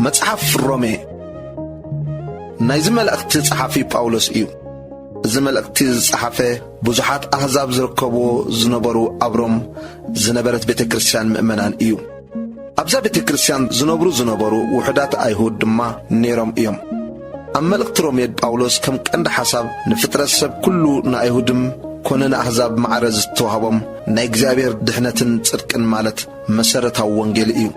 መጽሓፍ ሮሜ ናይዚ መልእኽቲ ጸሓፊ ጳውሎስ እዩ። እዚ መልእኽቲ ዝጸሓፈ ብዙሓት ኣህዛብ ዝርከብዎ ዝነበሩ ኣብ ሮም ዝነበረት ቤተ ክርስቲያን ምእመናን እዩ። ኣብዛ ቤተ ክርስቲያን ዝነብሩ ዝነበሩ ውሑዳት ኣይሁድ ድማ ነይሮም እዮም። ኣብ መልእኽቲ ሮሜ ጳውሎስ ከም ቀንዲ ሓሳብ ንፍጥረት ሰብ ኩሉ ንኣይሁድም ኮነ ንኣህዛብ ማዕረ ዝተዋህቦም ናይ እግዚኣብሔር ድሕነትን ጽድቅን ማለት መሰረታዊ ወንጌል እዩ።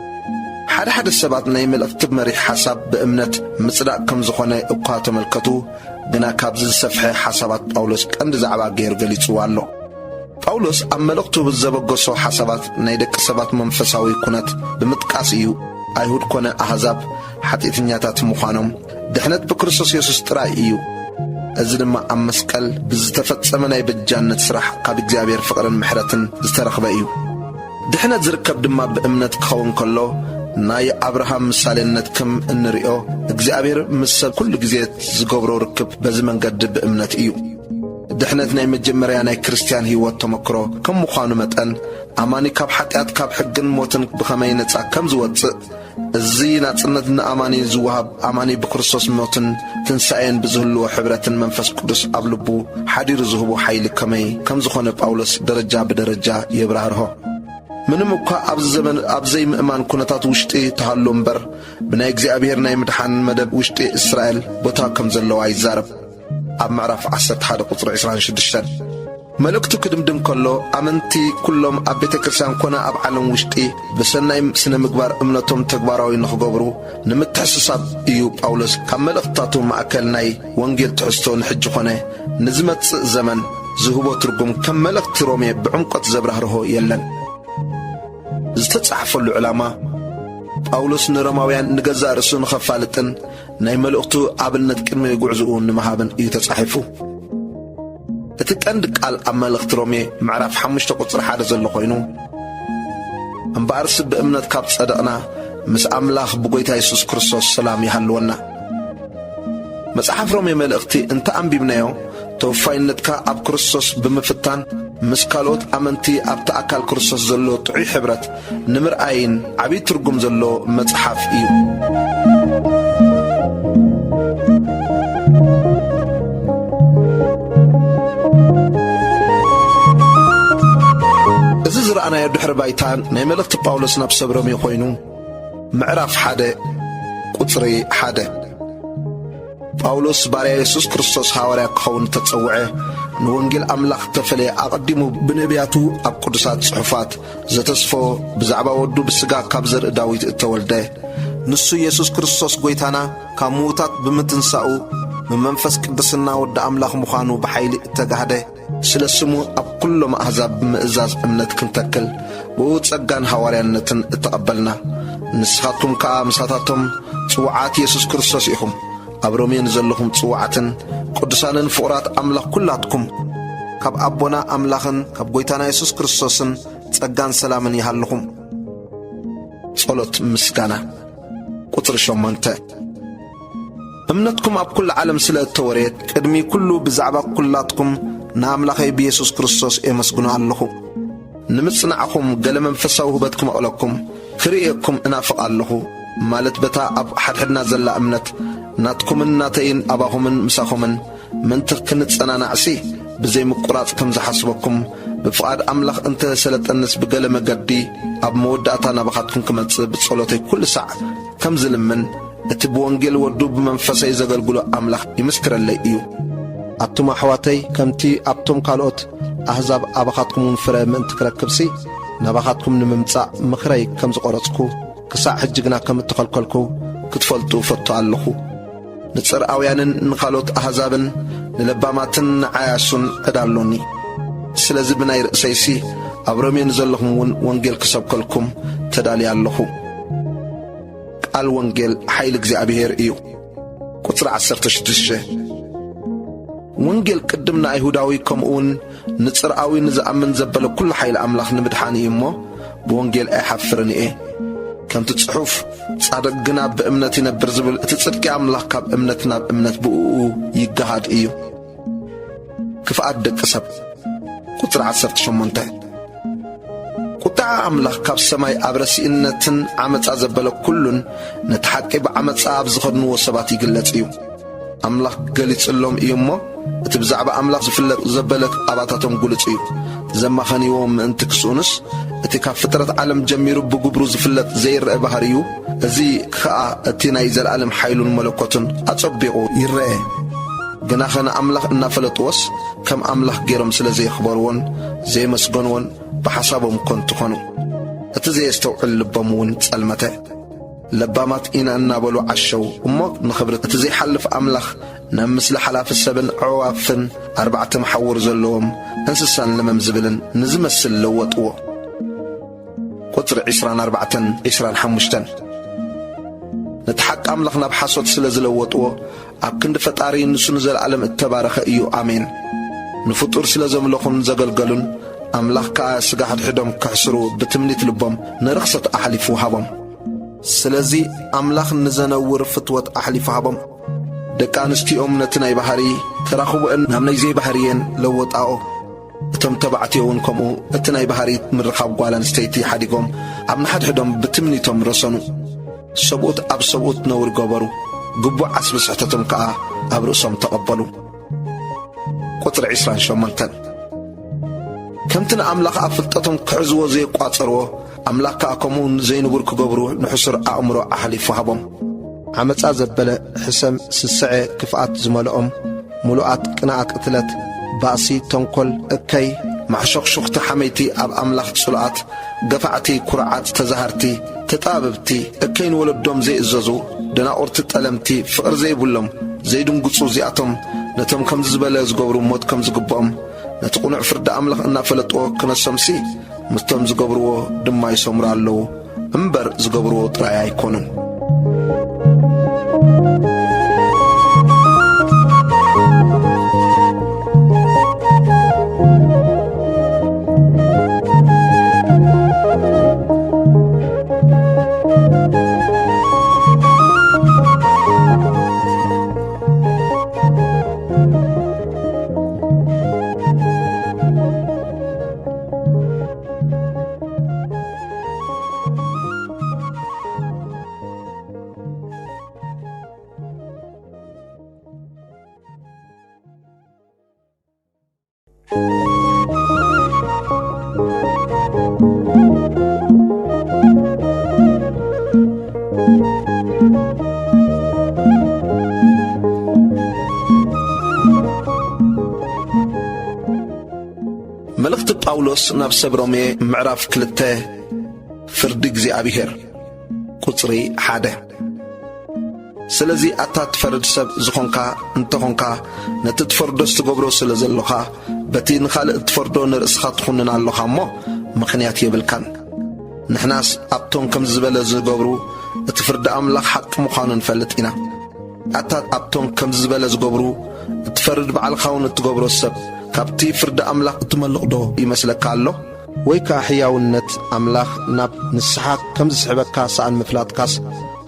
ሓደ ሓደ ሰባት ናይ መልእኽቲ መሪሕ ሓሳብ ብእምነት ምጽዳቕ ከም ዝኾነ እኳ ተመልከቱ፣ ግና ካብዚ ዝሰፍሐ ሓሳባት ጳውሎስ ቀንዲ ዛዕባ ገይሩ ገሊጽዎ ኣሎ። ጳውሎስ ኣብ መልእኽቱ ብዘበገሶ ሓሳባት ናይ ደቂ ሰባት መንፈሳዊ ኩነት ብምጥቃስ እዩ። ኣይሁድ ኮነ ኣህዛብ ሓጢኣተኛታት ምዃኖም፣ ድሕነት ብክርስቶስ የሱስ ጥራይ እዩ። እዚ ድማ ኣብ መስቀል ብዝተፈጸመ ናይ በጃነት ስራሕ ካብ እግዚኣብሔር ፍቕርን ምሕረትን ዝተረኽበ እዩ። ድሕነት ዝርከብ ድማ ብእምነት ክኸውን ከሎ፣ ናይ ኣብርሃም ምሳሌነት ከም እንርእዮ፣ እግዚኣብሔር ምስ ሰብ ኩሉ ግዜ ዝገብሮ ርክብ በዚ መንገዲ ብእምነት እዩ። ድሕነት ናይ መጀመርያ ናይ ክርስትያን ህይወት ተመክሮ ከም ምዃኑ መጠን፣ ኣማኒ ካብ ሓጢኣት፣ ካብ ሕግን ሞትን ብኸመይ ነጻ ከም ዝወጽእ፣ እዚ ናጽነት ንኣማኒ ዝወሃብ፣ ኣማኒ ብክርስቶስ ሞትን ትንሳኤን ብዝህልዎ ሕብረትን መንፈስ ቅዱስ ኣብ ልቡ ሓዲሩ ዝህቦ ሓይሊ ከመይ ከም ዝኾነ ጳውሎስ ደረጃ ብደረጃ የብራህርሆ። ምንም እኳ ኣብዚ ዘመን ኣብ ዘይምእማን ኩነታት ውሽጢ ተሃሎ እምበር፣ ብናይ እግዚኣብሔር ናይ ምድሓን መደብ ውሽጢ እስራኤል ቦታ ከም ዘለዋ ይዛረብ። ኣብ ምዕራፍ ዓሰርተ ሓደ ቁጽሪ ዕስራን ሽዱሽተን። መልእኽቱ ክድምድም ከሎ፣ ኣመንቲ ኩሎም ኣብ ቤተ ክርስቲያን ኮነ ኣብ ዓለም ውሽጢ ብሰናይ ስነ ምግባር እምነቶም ተግባራዊ ንኽገብሩ ንምትሕስሳብ እዩ። ጳውሎስ ካብ መልእኽትታቱ ማእከል ናይ ወንጌል ትሕዝቶ ንሕጂ ኾነ ንዝመጽእ ዘመን ዝህቦ ትርጉም ከም መልእኽቲ ሮሜ ብዕምቆት ዘብራህርሆ የለን። ዝተጻሕፈሉ ዕላማ፣ ጳውሎስ ንሮማውያን ንገዛእ ርእሱ ንኸፋልጥን ናይ መልእኽቱ ኣብነት ቅድሚ ጉዕዝኡ ንምሃብን እዩ ተጻሒፉ። እቲ ቀንዲ ቃል ኣብ መልእኽቲ ሮሜ ምዕራፍ ሓሙሽተ ቁጽሪ ሓደ ዘሎ ኮይኑ፣ እምበኣርስ ብእምነት ካብ ጸደቕና፣ ምስ ኣምላኽ ብጎይታ የሱስ ክርስቶስ ሰላም ይሃልወና። መጽሓፍ ሮሜ መልእኽቲ እንተ ኣንቢብናዮ፣ ተወፋይነትካ ኣብ ክርስቶስ ብምፍታን፣ ምስ ካልኦት ኣመንቲ ኣብቲ ኣካል ክርስቶስ ዘሎ ጥዑይ ሕብረት ንምርኣይን ዓብዪ ትርጉም ዘሎ መጽሓፍ እዩ። እዚ ዝረኣናዮ ድሕሪ ባይታ ናይ መልእኽቲ ጳውሎስ ናብ ሰብ ሮሜ ኮይኑ፣ ምዕራፍ ሓደ ቁጽሪ ሓደ። ጳውሎስ ባርያ የሱስ ክርስቶስ ሃዋርያ ክኸውን እተጸውዐ፣ ንወንጌል ኣምላኽ እተፈለየ፣ ኣቐዲሙ ብነቢያቱ ኣብ ቅዱሳት ጽሑፋት ዘተስፎ፣ ብዛዕባ ወዱ ብስጋ ካብ ዘርኢ ዳዊት እተወልደ፣ ንሱ የሱስ ክርስቶስ ጐይታና፣ ካብ ምዉታት ብምትንሳኡ፣ ብመንፈስ ቅዱስና ወዲ ኣምላኽ ምዃኑ ብሓይሊ እተጋህደ፣ ስለ ስሙ ኣብ ኩሎም ኣህዛብ ብምእዛዝ እምነት ክንተክል፣ ብኡ ጸጋን ሃዋርያነትን እተቐበልና፣ ንስኻትኩም ከኣ ምሳታቶም ጽዉዓት የሱስ ክርስቶስ ኢኹም። ኣብ ሮሜ ንዘለኹም ጽዉዓትን ቅዱሳንን ፍቑራት ኣምላኽ ኩላትኩም፣ ካብ ኣቦና ኣምላኽን ካብ ጐይታና የሱስ ክርስቶስን ጸጋን ሰላምን ይሃልኹም። ጸሎት ምስጋና። ቁጽሪ ሸሞንተ። እምነትኩም ኣብ ኩሉ ዓለም ስለ እተወረየት፣ ቅድሚ ኩሉ ብዛዕባ ኩላትኩም ንኣምላኸይ ብየሱስ ክርስቶስ ኤመስግኖ ኣለኹ። ንምጽናዕኹም ገለ መንፈሳዊ ህበት ክመቕለኩም፣ ክርእየኩም እናፍቕ ኣለኹ፣ ማለት በታ ኣብ ሓድሕድና ዘላ እምነት፣ ናትኩምን ናተይን ኣባኹምን ምሳኹምን ምእንቲ ክንጸናናዕሲ፣ ብዘይ ምቁራጽ ከም ዝሓስበኩም፣ ብፍቓድ ኣምላኽ እንተ ሰለጠንስ ብገለ መገዲ ኣብ መወዳእታ ናባኻትኩም ክመጽእ ብጸሎተይ ኩሉ ሳዕ ከም ዝልምን፣ እቲ ብወንጌል ወዱ ብመንፈሰይ ዘገልግሎ ኣምላኽ ይምስክረለይ እዩ። ኣቱም ኣሕዋተይ፣ ከምቲ ኣብቶም ካልኦት ኣህዛብ ኣባኻትኩም እውን ፍረ ምእንቲ ክረክብሲ፣ ናባኻትኩም ንምምጻእ ምኽረይ ከም ዝቖረጽኩ፣ ክሳዕ ሕጂ ግና ከም እተኸልከልኩ ክትፈልጡ እፈቱ ኣለኹ። ንጽርኣውያንን ንኻልኦት ኣህዛብን ንለባማትን ንዓያሱን ዕዳ ኣሎኒ። ስለዚ ብናይ ርእሰይሲ ኣብ ሮሜ ንዘለኹም እውን ወንጌል ክሰብከልኩም ተዳልየ ኣለኹ። ቃል ወንጌል ሓይሊ እግዚኣብሔር እዩ። ቁጽሪ ዓሰርተ ሽዱሽተ። ወንጌል ቅድም ንኣይሁዳዊ ከምኡውን ንጽርኣዊ ንዝኣምን ዘበለ ኩሉ ሓይሊ ኣምላኽ ንምድሓን እዩ እሞ፣ ብወንጌል ኣይሓፍርን እየ። ከምቲ ጽሑፍ፣ "ጻድቕ ግና ብእምነት ይነብር" ዝብል፣ እቲ ጽድቂ ኣምላኽ ካብ እምነት ናብ እምነት ብእኡ ይገሃድ እዩ። ክፍኣት ደቂ ሰብ። ቁጽሪ ዓሰርተ ሸሞንተ። ቁጣ ኣምላኽ ካብ ሰማይ ኣብ ረሲእነትን ዓመጻ ዘበለ ኩሉን ነቲ ሓቂ ብዓመጻ ኣብ ዝኸድንዎ ሰባት ይግለጽ እዩ። ኣምላኽ ገሊጽሎም እዩ እሞ፣ እቲ ብዛዕባ ኣምላኽ ዝፍለጥ ዘበለ ኣባታቶም ግሉጽ እዩ። ዘማኸንዎም ምእንቲ ክስኡንስ፣ እቲ ካብ ፍጥረት ዓለም ጀሚሩ ብግብሩ ዝፍለጥ ዘይረአ ባህርዩ፣ እዚ ከኣ እቲ ናይ ዘለኣለም ሓይሉን መለኮቱን ኣጸቢቑ ይረአ። ግናኸ ንኣምላኽ እናፈለጥዎስ፣ ከም ኣምላኽ ገይሮም ስለ ዘየኽበርዎን ዘየመስገንዎን፣ ብሓሳቦም ከንቱ ኾኑ። እቲ ዘየስተውዕል ልቦም እውን ጸልመተ። ለባማት ኢና እናበሉ ዓሸው። እሞ ንኽብሪ እቲ ዘይሓልፍ ኣምላኽ፣ ናብ ምስሊ ሓላፊ ሰብን ኣዕዋፍን ኣርባዕተ መሓውር ዘለዎም እንስሳን ለመም ዝብልን ንዝመስል ለወጥዎ። ቁጽሪ ዕስራን ኣርባዕተን ዕስራን ሓሙሽተን። ነቲ ሓቂ ኣምላኽ ናብ ሓሶት ስለ ዝለወጥዎ፣ ኣብ ክንዲ ፈጣሪ ንሱ ንዘለኣለም እተባረኸ እዩ። ኣሜን። ንፍጡር ስለ ዘምለኹን ዘገልገሉን፣ ኣምላኽ ከኣ ስጋ ሕድሕዶም ክሕስሩ ብትምኒት ልቦም ንርኽሰት ኣሕሊፉ ሃቦም። ስለዚ ኣምላኽ ንዘነውር ፍትወት ኣሕሊፉ ሃቦም። ደቂ ኣንስትዮኦም ነቲ ናይ ባህሪ ተራኽቦአን ናብ ናይ ዘይባህርየን ለወጣኦ። እቶም ተባዕትዮ እውን ከምኡ እቲ ናይ ባህሪ ምርኻብ ጓል ኣንስተይቲ ሓዲጎም ኣብ ንሓድሕዶም ብትምኒቶም ረሰኑ። ሰብኡት ኣብ ሰብኡት ነውሪ ገበሩ፣ ግቡእ ዓስቢ ስሕተቶም ከኣ ኣብ ርእሶም ተቐበሉ። ቁጽሪ ዕስራን ሸሞንተን። ከምቲ ንኣምላኽ ኣብ ፍልጠቶም ክሕዝዎ ዘየቋጸርዎ፣ ኣምላኽ ከኣ ከምኡ ዘይንቡር ክገብሩ ንሕሱር ኣእምሮ ኣሕሊፉ ሃቦም። ዓመጻ ዘበለ፣ ሕሰም፣ ስስዐ፣ ክፍኣት ዝመልኦም፣ ምሉኣት፣ ቅንኣት፣ ቅትለት፣ ባእሲ፣ ተንኮል፣ እከይ፣ ማሕሾኽሾኽቲ፣ ሓመይቲ፣ ኣብ ኣምላኽ ጽሉኣት፣ ገፋዕቲ፣ ኩርዓት፣ ተዛሃርቲ፣ ተጣበብቲ፣ እከይ ንወለዶም ዘይእዘዙ፣ ደናቑርቲ፣ ጠለምቲ፣ ፍቕሪ ዘይብሎም፣ ዘይድንግጹ፣ እዚኣቶም ነቶም ከምዚ ዝበለ ዝገብሩ ሞት ከም ዝግብኦም፣ ነቲ ቅኑዕ ፍርዲ ኣምላኽ እናፈለጥዎ ክነሶምሲ፣ ምስቶም ዝገብርዎ ድማ ይሰምሩ ኣለዉ እምበር፣ ዝገብርዎ ጥራይ ኣይኮኑን። መልእኽቲ ጳውሎስ ናብ ሰብ ሮሜ ምዕራፍ ክልተ። ፍርዲ እግዚኣብሔር። ቁጽሪ ሓደ። ስለዚ ኣታ ትፈርድ ሰብ ዝኾንካ እንተኾንካ፣ ነቲ ትፈርዶስ ትገብሮ ስለ ዘሎኻ፣ በቲ ንኻልእ እትፈርዶ ንርእስኻ ትኹንን ኣሎኻ እሞ፣ ምኽንያት የብልካን። ንሕናስ ኣብቶም ከምዚ ዝበለ ዝገብሩ እቲ ፍርዲ ኣምላኽ ሓቂ ምዃኑ ንፈልጥ ኢና። ኣታ ኣብቶም ከምዚ ዝበለ ዝገብሩ እትፈርድ ባዕልኻ እውን እትገብሮ ሰብ፣ ካብቲ ፍርዲ ኣምላኽ እትመልቕ ዶ ይመስለካ ኣሎ? ወይ ከኣ ሕያውነት ኣምላኽ ናብ ንስሓ ከም ዝስሕበካ ሰኣን ምፍላጥካስ፣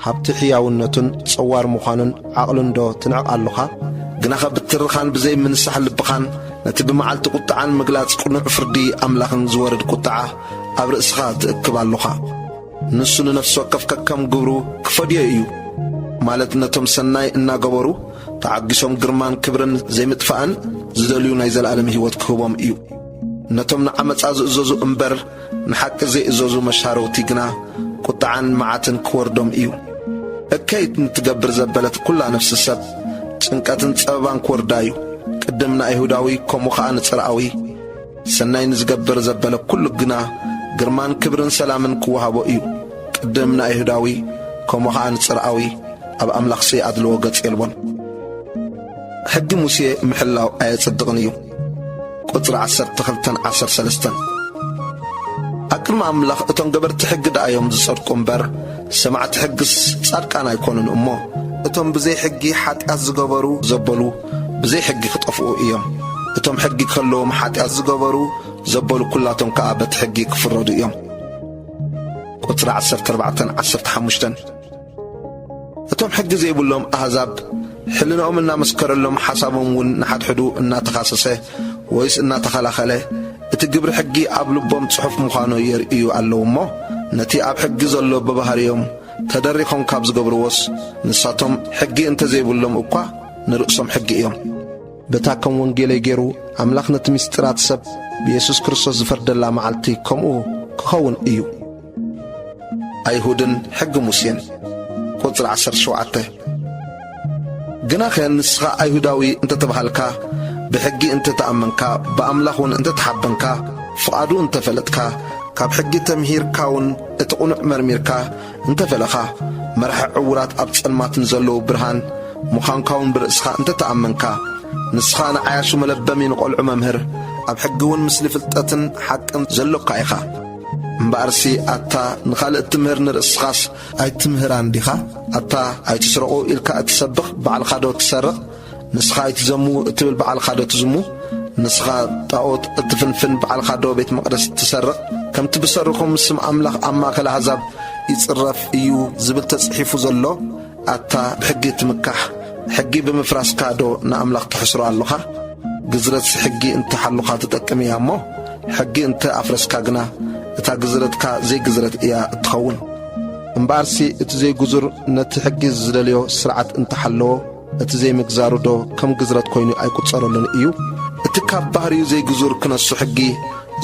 ሃብቲ ሕያውነቱን ጸዋር ምዃኑን ዓቕሉን ዶ ትንዕቕ ኣሎኻ? ግናኸ ብትርኻን ብዘይ ምንሳሕ ልብኻን ነቲ ብመዓልቲ ቁጥዓን ምግላጽ ቅኑዕ ፍርዲ ኣምላኽን ዝወርድ ቁጥዓ ኣብ ርእስኻ ትእክብ ኣሎኻ። ንሱ ንነፍሲ ወከፍ ከከም ግብሩ ክፈድዮ እዩ። ማለት ነቶም ሰናይ እናገበሩ ተዓጊሶም ግርማን ክብርን ዘይምጥፋእን ዝደልዩ ናይ ዘለኣለም ህይወት ክህቦም እዩ። ነቶም ንዓመጻ ዝእዘዙ እምበር ንሓቂ ዘይእዘዙ መሻረውቲ ግና ቁጥዓን መዓትን ክወርዶም እዩ። እከይ ንትገብር ዘበለት ኩላ ነፍሲ ሰብ ጭንቀትን ጸበባን ክወርዳ እዩ። ቅድም ንኣይሁዳዊ ከምኡ ኸኣ ንጽርኣዊ፣ ሰናይ ንዝገብር ዘበለ ኩሉ ግና ግርማን ክብርን ሰላምን ክወሃቦ እዩ። ቅድም ንኣይሁዳዊ ከምኡ ኸኣ ንጽርኣዊ ኣብ ኣምላኽሲ ኣድልዎ ገጽ የልቦን። ሕጊ ሙሴ ምሕላው ኣየጽድቕን እዩ። ቁጽሪ ዓሰርተ ክልተን ዓሰርተ ሰለስተን። ኣብ ቅድሚ ኣምላኽ እቶም ገበርቲ ሕጊ ደኣ እዮም ዝጸድቁ እምበር፣ ሰማዕቲ ሕግስ ጻድቃን ኣይኮኑን እሞ፣ እቶም ብዘይ ሕጊ ሓጢኣት ዝገበሩ ዘበሉ ብዘይ ሕጊ ክጠፍኡ እዮም። እቶም ሕጊ ከለዎም ሓጢኣት ዝገበሩ ዘበሉ ኩላቶም ከኣ በቲ ሕጊ ክፍረዱ እዮም። ቁጽሪ ዓሰርተ ኣርባዕተን ዓሰርተ ሓሙሽተን። እቶም ሕጊ ዘይብሎም ኣህዛብ፣ ሕልናኦም እናመስከረሎም፣ ሓሳቦም እውን ንሓድሕዱ እናተኻሰሰ ወይስ እናተኸላኸለ፣ እቲ ግብሪ ሕጊ ኣብ ልቦም ጽሑፍ ምዃኑ የርእዩ ኣለዉ እሞ፣ ነቲ ኣብ ሕጊ ዘሎ ብባህርዮም ተደሪኾም ካብ ዝገብርዎስ፣ ንሳቶም ሕጊ እንተ ዘይብሎም እኳ ንርእሶም ሕጊ እዮም። በታ ከም ወንጌለይ ገይሩ ኣምላኽ ነቲ ምስጢራት ሰብ ብየሱስ ክርስቶስ ዝፈርደላ መዓልቲ ከምኡ ክኸውን እዩ። ኣይሁድን ሕጊ ሙሴን። ቁጽሪ ዓሰርተ ሸውዓተ። ግናኸ ንስኻ ኣይሁዳዊ እንተ ተባሃልካ፣ ብሕጊ እንተ ተኣመንካ፣ ብኣምላኽ እውን እንተ ተሓበንካ፣ ፍቓዱ እንተ ፈለጥካ፣ ካብ ሕጊ ተምሂርካ እውን እቲ ቕኑዕ መርሚርካ እንተ ፈለኻ፣ መራሒ ዕዉራት ኣብ ጸልማት ንዘለዉ ብርሃን ምዃንካ እውን ብርእስኻ እንተ ተኣመንካ፣ ንስኻ ንዓያሹ መለበሚ፣ ንቖልዑ መምህር፣ ኣብ ሕጊ እውን ምስሊ ፍልጠትን ሓቅን ዘሎካ ኢኻ። እምበኣርሲ ኣታ ንኻልእ እትምህር፣ ንርእስኻስ ኣይትምህራን ዲኻ? ኣታ ኣይትስረቑ ኢልካ እትሰብኽ ባዕልኻዶ ትሰርቕ? ንስኻ ኣይትዘሙ እትብል ባዕልኻዶ ትዝሙ? ንስኻ ጣኦት እትፍንፍን ባዕልኻዶ ቤት መቕደስ ትሰርቕ? ከምቲ ብሰሩኹም ስም ኣምላኽ ኣብ ማእከል ኣህዛብ ይጽረፍ እዩ ዝብል ተጽሒፉ ዘሎ፣ ኣታ ብሕጊ ትምካሕ፣ ሕጊ ብምፍራስካ ዶ ንኣምላኽ ተሕስሮ ኣሎኻ? ግዝረትሲ ሕጊ እንተ ሓሉኻ ትጠቅም እያ እሞ፣ ሕጊ እንተ ኣፍረስካ ግና፣ እታ ግዝረትካ ዘይግዝረት እያ እትኸውን። እምበኣርሲ እቲ ዘይግዙር ነቲ ሕጊ ዝደልዮ ስርዓት እንተ ሓለዎ፣ እቲ ዘይምግዛሩ ዶ ከም ግዝረት ኮይኑ ኣይቁጸረሉን እዩ? እቲ ካብ ባህሪኡ ዘይግዙር ክነሱ ሕጊ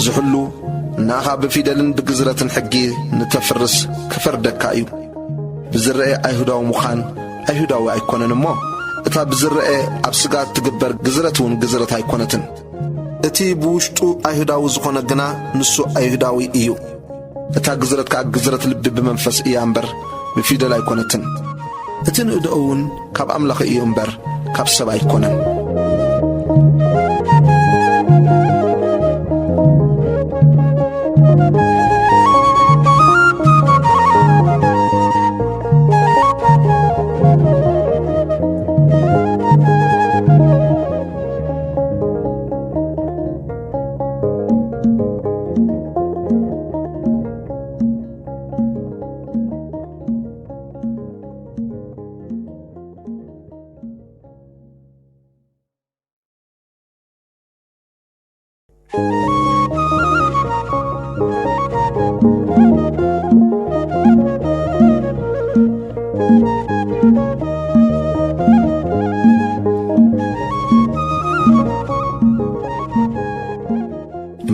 ዝሕሉ፣ ንኣኻ ብፊደልን ብግዝረትን ሕጊ ንተፍርስ ክፈርደካ እዩ። ብዝረአ ኣይሁዳዊ ምዃን ኣይሁዳዊ ኣይኮነን እሞ፣ እታ ብዝረአ ኣብ ስጋ እትግበር ግዝረት እውን ግዝረት ኣይኮነትን። እቲ ብውሽጡ ኣይሁዳዊ ዝኾነ ግና ንሱ ኣይሁዳዊ እዩ። እታ ግዝረት ከኣ ግዝረት ልቢ ብመንፈስ እያ እምበር ብፊደል ኣይኮነትን። እቲ ንእደኡ እውን ካብ ኣምላኽ እዩ እምበር ካብ ሰብ ኣይኮነን።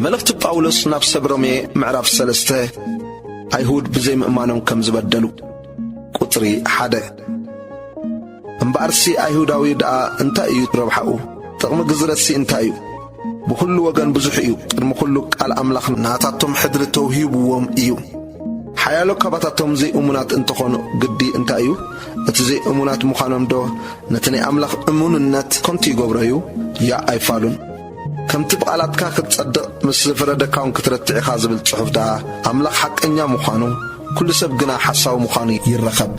መልእኽቲ ጳውሎስ ናብ ሰብ ሮሜ ምዕራፍ ሰለስተ፣ ኣይሁድ ብዘይምእማኖም ከም ዝበደሉ። ቁጽሪ ሓደ። እምበኣርሲ ኣይሁዳዊ ደኣ እንታይ እዩ ረብሓኡ? ጥቕሚ ግዝረትሲ እንታይ እዩ? ብኹሉ ወገን ብዙሕ እዩ። ቅድሚ ኹሉ ቃል ኣምላኽ ናታቶም ሕድሪ ተውሂብዎም እዩ። ሓያሎ ካባታቶም ዘይእሙናት እንተኾኑ ግዲ እንታይ እዩ? እቲ ዘይእሙናት ምዃኖም ዶ ነቲ ናይ ኣምላኽ እሙንነት ከንቱ ይገብሮ እዩ? ያእ ኣይፋሉን። ከምቲ ብቓላትካ ክትጸድቕ ምስ ዝፈረደካ እውን ክትረትዕ ኢኻ ዝብል ጽሑፍ ደኣ፣ ኣምላኽ ሓቀኛ ምዃኑ፣ ኩሉ ሰብ ግና ሓሳዊ ምዃኑ ይረኸብ።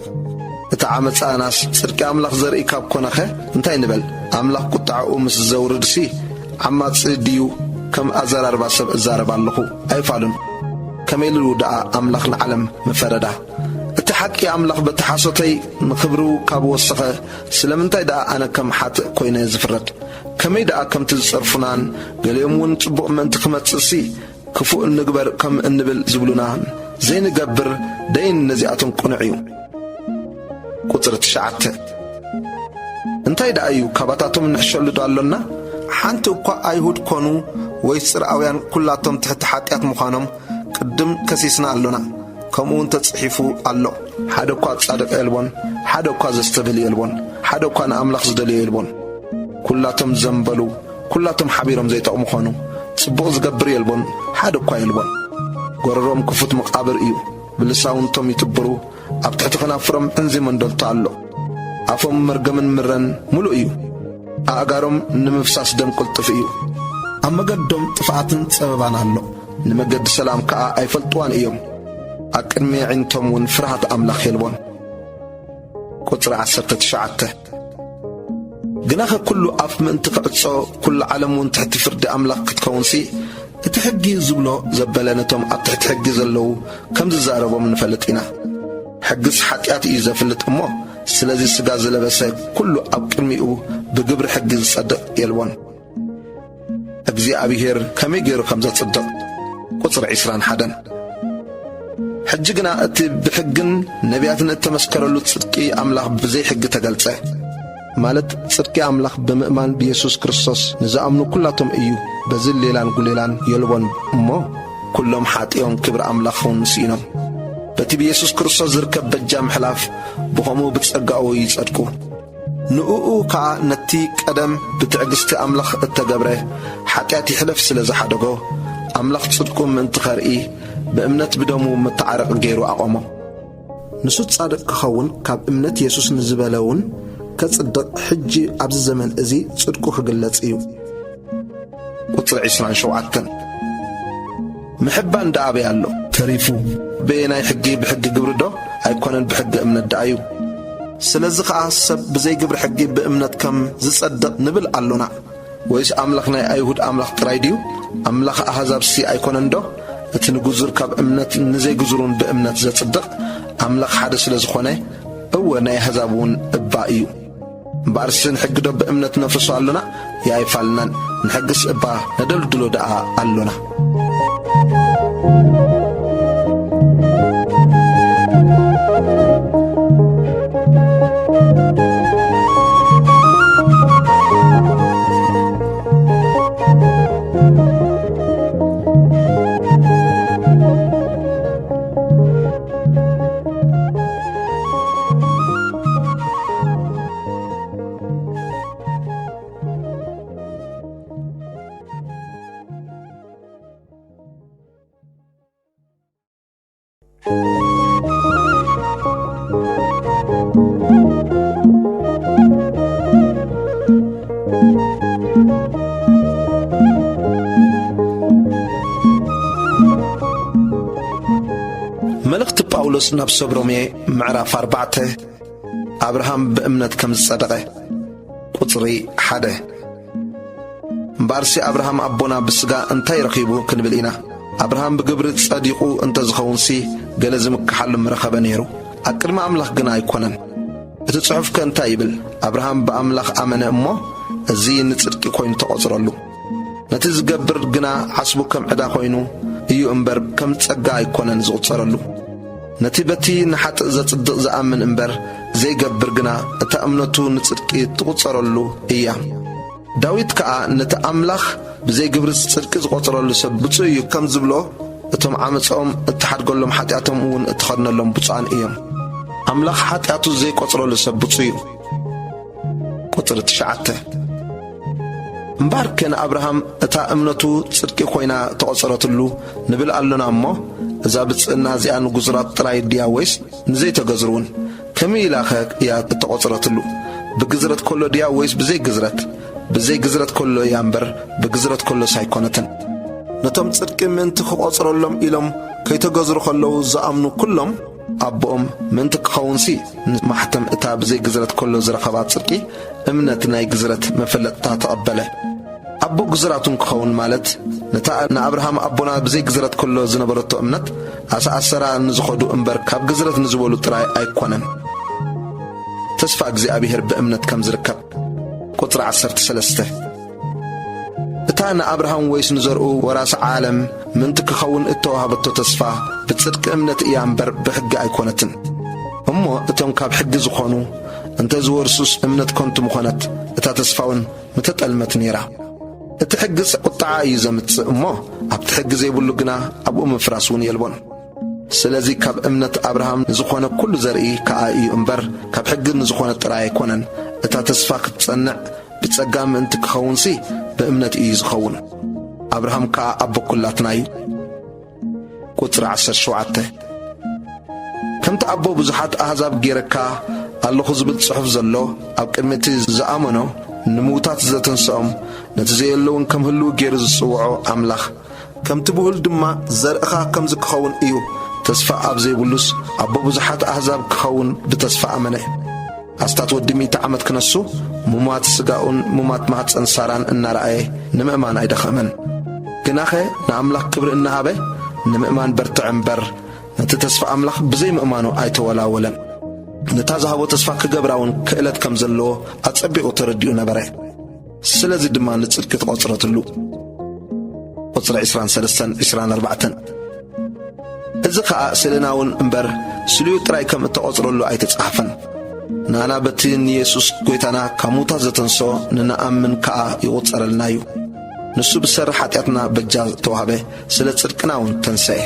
እቲ ዓመጻናስ ጽድቂ ኣምላኽ ዘርኢ ካብ ኮነኸ እንታይ ንበል? ኣምላኽ ቁጥዓኡ ምስ ዘውርድሲ ዓማጺ ድዩ ከም ኣዘራርባ ሰብ እዛረብ ኣለኹ ኣይፋሉን። ከመይ ኢሉ ደኣ ኣምላኽ ንዓለም ምፈረዳ? እቲ ሓቂ ኣምላኽ በቲ ሓሶተይ ንኽብሩ ካብ ወሰኸ፣ ስለምንታይ ደኣ ኣነ ከም ሓጥእ ኮይነ ዝፍረድ? ከመይ ደኣ ከምቲ ዝጸርፉናን ገሊኦም እውን ጽቡቕ ምእንቲ ክመጽእሲ ክፉእ እንግበር ከም እንብል ዝብሉና ዘይንገብር ደይን ነዚኣቶም ቅኑዕ እዩ። ቁጽሪ ትሽዓተ። እንታይ ደኣ እዩ ካባታቶም ንሕሸሉ ዶ ኣሎና? ሓንቲ እኳ ኣይሁድ ኮኑ ወይ ጽርኣውያን ኩላቶም ትሕቲ ሓጢኣት ምዃኖም ቅድም ከሲስና ኣሎና። ከምኡ እውን ተጽሒፉ ኣሎ፣ ሓደ እኳ ጻድቕ የልቦን፣ ሓደ እኳ ዘስተብህል የልቦን፣ ሓደ እኳ ንኣምላኽ ዝደልዮ የልቦን። ኩላቶም ዘንበሉ፣ ኩላቶም ሓቢሮም ዘይጠቕሙ ኾኑ። ጽቡቕ ዝገብር የልቦን፣ ሓደ እኳ የልቦን። ጎረሮም ክፉት መቓብር እዩ፣ ብልሳውንቶም ይጥብሩ፣ ኣብ ትሕቲ ኸናፍሮም ዕንዚ መንደልቶ ኣሎ። ኣፎም መርገምን ምረን ምሉእ እዩ፣ ኣእጋሮም ንምፍሳስ ደም ቅልጡፍ እዩ። ኣብ መገዶም ጥፍኣትን ጸበባን ኣሎ፣ ንመገዲ ሰላም ከኣ ኣይፈልጥዋን እዮም። ኣብ ቅድሚ ኣዒንቶም እውን ፍርሃት ኣምላኽ የልቦን። ቁጽሪ ዓሰርተ ትሽዓተ። ግናኸ ኩሉ ኣፍ ምእንቲ ክዕጾ፣ ኩሉ ዓለም እውን ትሕቲ ፍርዲ ኣምላኽ ክትከውንሲ፣ እቲ ሕጊ ዝብሎ ዘበለ ነቶም ኣብ ትሕቲ ሕጊ ዘለዉ ከም ዝዛረቦም ንፈልጥ ኢና። ሕግስ ሓጢኣት እዩ ዘፍልጥ እሞ፣ ስለዚ ስጋ ዝለበሰ ኩሉ ኣብ ቅድሚኡ ብግብሪ ሕጊ ዝጸድቕ የልቦን። እግዚኣብሔር ከመይ ገይሩ ከም ዘጽድቕ። ቁጽሪ ዕስራን ሓደን። ሕጂ ግና እቲ ብሕግን ነቢያትን እተመስከረሉ ጽድቂ ኣምላኽ ብዘይ ሕጊ ተገልጸ። ማለት ጽድቂ ኣምላኽ ብምእማን ብየሱስ ክርስቶስ ንዝኣምኑ ኩላቶም እዩ። በዚ ሌላን ጉሌላን የልቦን እሞ፣ ኩሎም ሓጢኦም ክብሪ ኣምላኽ እውን ስኢኖም። በቲ ብየሱስ ክርስቶስ ዝርከብ በጃ ምሕላፍ ብኸምኡ ብጸጋኡ ይጸድቁ። ንእኡ ከኣ ነቲ ቀደም ብትዕግስቲ ኣምላኽ እተገብረ ሓጢኣት ይሕለፍ ስለ ዝሓደጎ፣ ኣምላኽ ጽድቁ ምእንቲ ኸርኢ ብእምነት ብደሙ መተዓረቒ ገይሩ ኣቖሞ። ንሱ ጻድቕ ክኸውን ካብ እምነት የሱስ ንዝበለ እውን ከጽድቕ ሕጂ ኣብዚ ዘመን እዚ ጽድቁ ክግለጽ እዩ። ቁጽሪ ዕስራን ሸውዓተን። ምሕባን ደኣ ኣበይ ኣሎ? ተሪፉ። በየናይ ሕጊ? ብሕጊ ግብሪ ዶ? ኣይኮነን፣ ብሕጊ እምነት ደኣ እዩ። ስለዚ ኸኣ ሰብ ብዘይ ግብሪ ሕጊ ብእምነት ከም ዝጸድቕ ንብል ኣሎና። ወይስ ኣምላኽ ናይ ኣይሁድ ኣምላኽ ጥራይ ድዩ? ኣምላኽ ኣህዛብሲ ኣይኮነን ዶ? እቲ ንግዙር ካብ እምነት ንዘይግዙር እውን ብእምነት ዘጽድቕ ኣምላኽ ሓደ ስለ ዝኾነ፣ እወ ናይ ኣህዛብ እውን እባ እዩ። እምበኣርሲ ንሕጊ ዶ ብእምነት ነፍርሶ ኣሎና? ይኣይፋልናን። ንሕግስ እባ ነደልድሎ ደኣ ኣሎና። መልእኽቲ ጳውሎስ ናብ ሰብ ሮሜ ምዕራፍ ኣርባዕተ። ኣብርሃም ብእምነት ከም ዝጸደቐ። ቁጽሪ ሓደ። እምበኣርሲ ኣብርሃም ኣቦና ብስጋ እንታይ ረኺቡ ክንብል ኢና? ኣብርሃም ብግብሪ ጸዲቑ እንተ ዝኸውንሲ፣ ገለ ዝምክሓሉ ምረኸበ ነይሩ። ኣብ ቅድሚ ኣምላኽ ግና ኣይኮነን። እቲ ጽሑፍከ እንታይ ይብል? ኣብርሃም ብኣምላኽ ኣመነ እሞ፣ እዚ ንጽድቂ ኮይኑ ተቖጽረሉ። ነቲ ዝገብር ግና ዓስቡ ከም ዕዳ ኮይኑ እዩ እምበር፣ ከም ጸጋ ኣይኮነን ዝቑጸረሉ። ነቲ በቲ ንሓጥእ ዘጽድቕ ዝኣምን እምበር ዘይገብር ግና፣ እታ እምነቱ ንጽድቂ ትቑጸረሉ እያ። ዳዊት ከኣ ነቲ ኣምላኽ ብዘይ ግብሪ ጽድቂ ዝቖጸረሉ ሰብ ብጹእ እዩ ከም ዝብሎ፣ እቶም ዓመጾም እትሓድገሎም ሓጢኣቶም እውን እትኸድነሎም ብጹኣን እዮም። ኣምላኽ ሓጢኣቱ ዘይቆጽረሉ ሰብ ብጹእ እዩ። ቁጽሪ ትሽዓተ። እምበኣርከ ንኣብርሃም እታ እምነቱ ጽድቂ ኮይና ተቖጸረትሉ ንብል ኣሎና እሞ፣ እዛ ብጽእና እዚኣ ንግዙራት ጥራይ ድያ ወይስ ንዘይተገዝሩ እውን? ከመይ ኢላኸ እያ እተቖጸረትሉ? ብግዝረት ከሎ ድያ ወይስ ብዘይ ግዝረት? ብዘይ ግዝረት ከሎ እያ እምበር፣ ብግዝረት ከሎስ ኣይኮነትን። ነቶም ጽድቂ ምእንቲ ክቖጽረሎም ኢሎም ከይተገዝሩ ከለዉ ዝኣምኑ ኩሎም፣ ኣቦኦም ምእንቲ ክኸውንሲ፣ ንማሕተም እታ ብዘይ ግዝረት ከሎ ዝረኸባ ጽድቂ እምነት ናይ ግዝረት መፈለጥታ ተቐበለ። ኣቦ ግዝራቱን ክኸውን ማለት፣ ነታ ንኣብርሃም ኣቦና ብዘይ ግዝረት ከሎ ዝነበረቶ እምነት ኣሰኣሰራ ንዝኸዱ እምበር፣ ካብ ግዝረት ንዝበሉ ጥራይ ኣይኮነን። ተስፋ እግዚኣብሔር ብእምነት ከም ዝርከብ። ቁጽሪ ዓሰርተ ሰለስተ። እታ ንኣብርሃም ወይስ ንዘርኡ ወራሲ ዓለም ምእንቲ ክኸውን እተዋህበቶ ተስፋ ብጽድቂ እምነት እያ እምበር ብሕጊ ኣይኮነትን። እሞ እቶም ካብ ሕጊ ዝኾኑ እንተ ዝወርሱስ እምነት ከንቱ ምኾነት፣ እታ ተስፋውን ምተጠልመት ነይራ። እቲ ሕግስ ቁጥዓ እዩ ዘምጽእ እሞ፣ ኣብቲ ሕጊ ዘይብሉ ግና ኣብኡ ምፍራስ እውን የልቦን። ስለዚ ካብ እምነት ኣብርሃም ንዝኾነ ኩሉ ዘርኢ ከኣ እዩ እምበር፣ ካብ ሕጊ ንዝኾነ ጥራይ ኣይኮነን። እታ ተስፋ ክትጸንዕ ብጸጋ ምእንቲ ክኸውንሲ ብእምነት እዩ ዝኸውን። ኣብርሃም ከኣ ኣቦ ኩላትና እዩ። ቁጽሪ ዓሰርተ ሸውዓተ። ከምቲ ኣቦ ብዙሓት ኣህዛብ ጌረካ ኣለኹ ዝብል ጽሑፍ ዘሎ፣ ኣብ ቅድሚ እቲ ዝኣመኖ ንምዉታት ዘተንስኦም፣ ነቲ ዘየለውን ከም ህልው ገይሩ ዝጽውዖ ኣምላኽ፣ ከምቲ ብሁል ድማ ዘርእኻ ከምዚ ክኸውን እዩ፣ ተስፋ ኣብ ዘይብሉስ ኣቦ ብዙሓት ኣህዛብ ክኸውን ብተስፋ ኣመነ። ኣስታት ወዲ ሚእቲ ዓመት ክነሱ፣ ሙማት ስጋኡን ሙማት ማህጸን ሳራን እናረኣየ ንምእማን ኣይደኸመን። ግናኸ ንኣምላኽ ክብሪ እናሃበ ንምእማን በርትዐ እምበር፣ ነቲ ተስፋ ኣምላኽ ብዘይ ምእማኑ ኣይተወላወለን። ነታ ዝሃቦ ተስፋ ክገብራ እውን ክእለት ከም ዘለዎ ኣጸቢቑ ተረዲኡ ነበረ። ስለዚ ድማ ንጽድቂ ተቖጽረትሉ። ቁጽሪ ዕስራን ሰለስተን ዕስራን ኣርባዕተን። እዚ ኸኣ ስእልና እውን እምበር ስሉዩ ጥራይ ከም እተቖጽረሉ ኣይተጻሕፈን። ንኣና በቲ ንየሱስ ጐይታና ካብ ሙታት ዘተንስኦ ንንኣምን ከኣ ይቑጸረልና እዩ። ንሱ ብሰሪ ሓጢኣትና በጃ ተዋህበ፣ ስለ ጽድቅና እውን ተንስአ።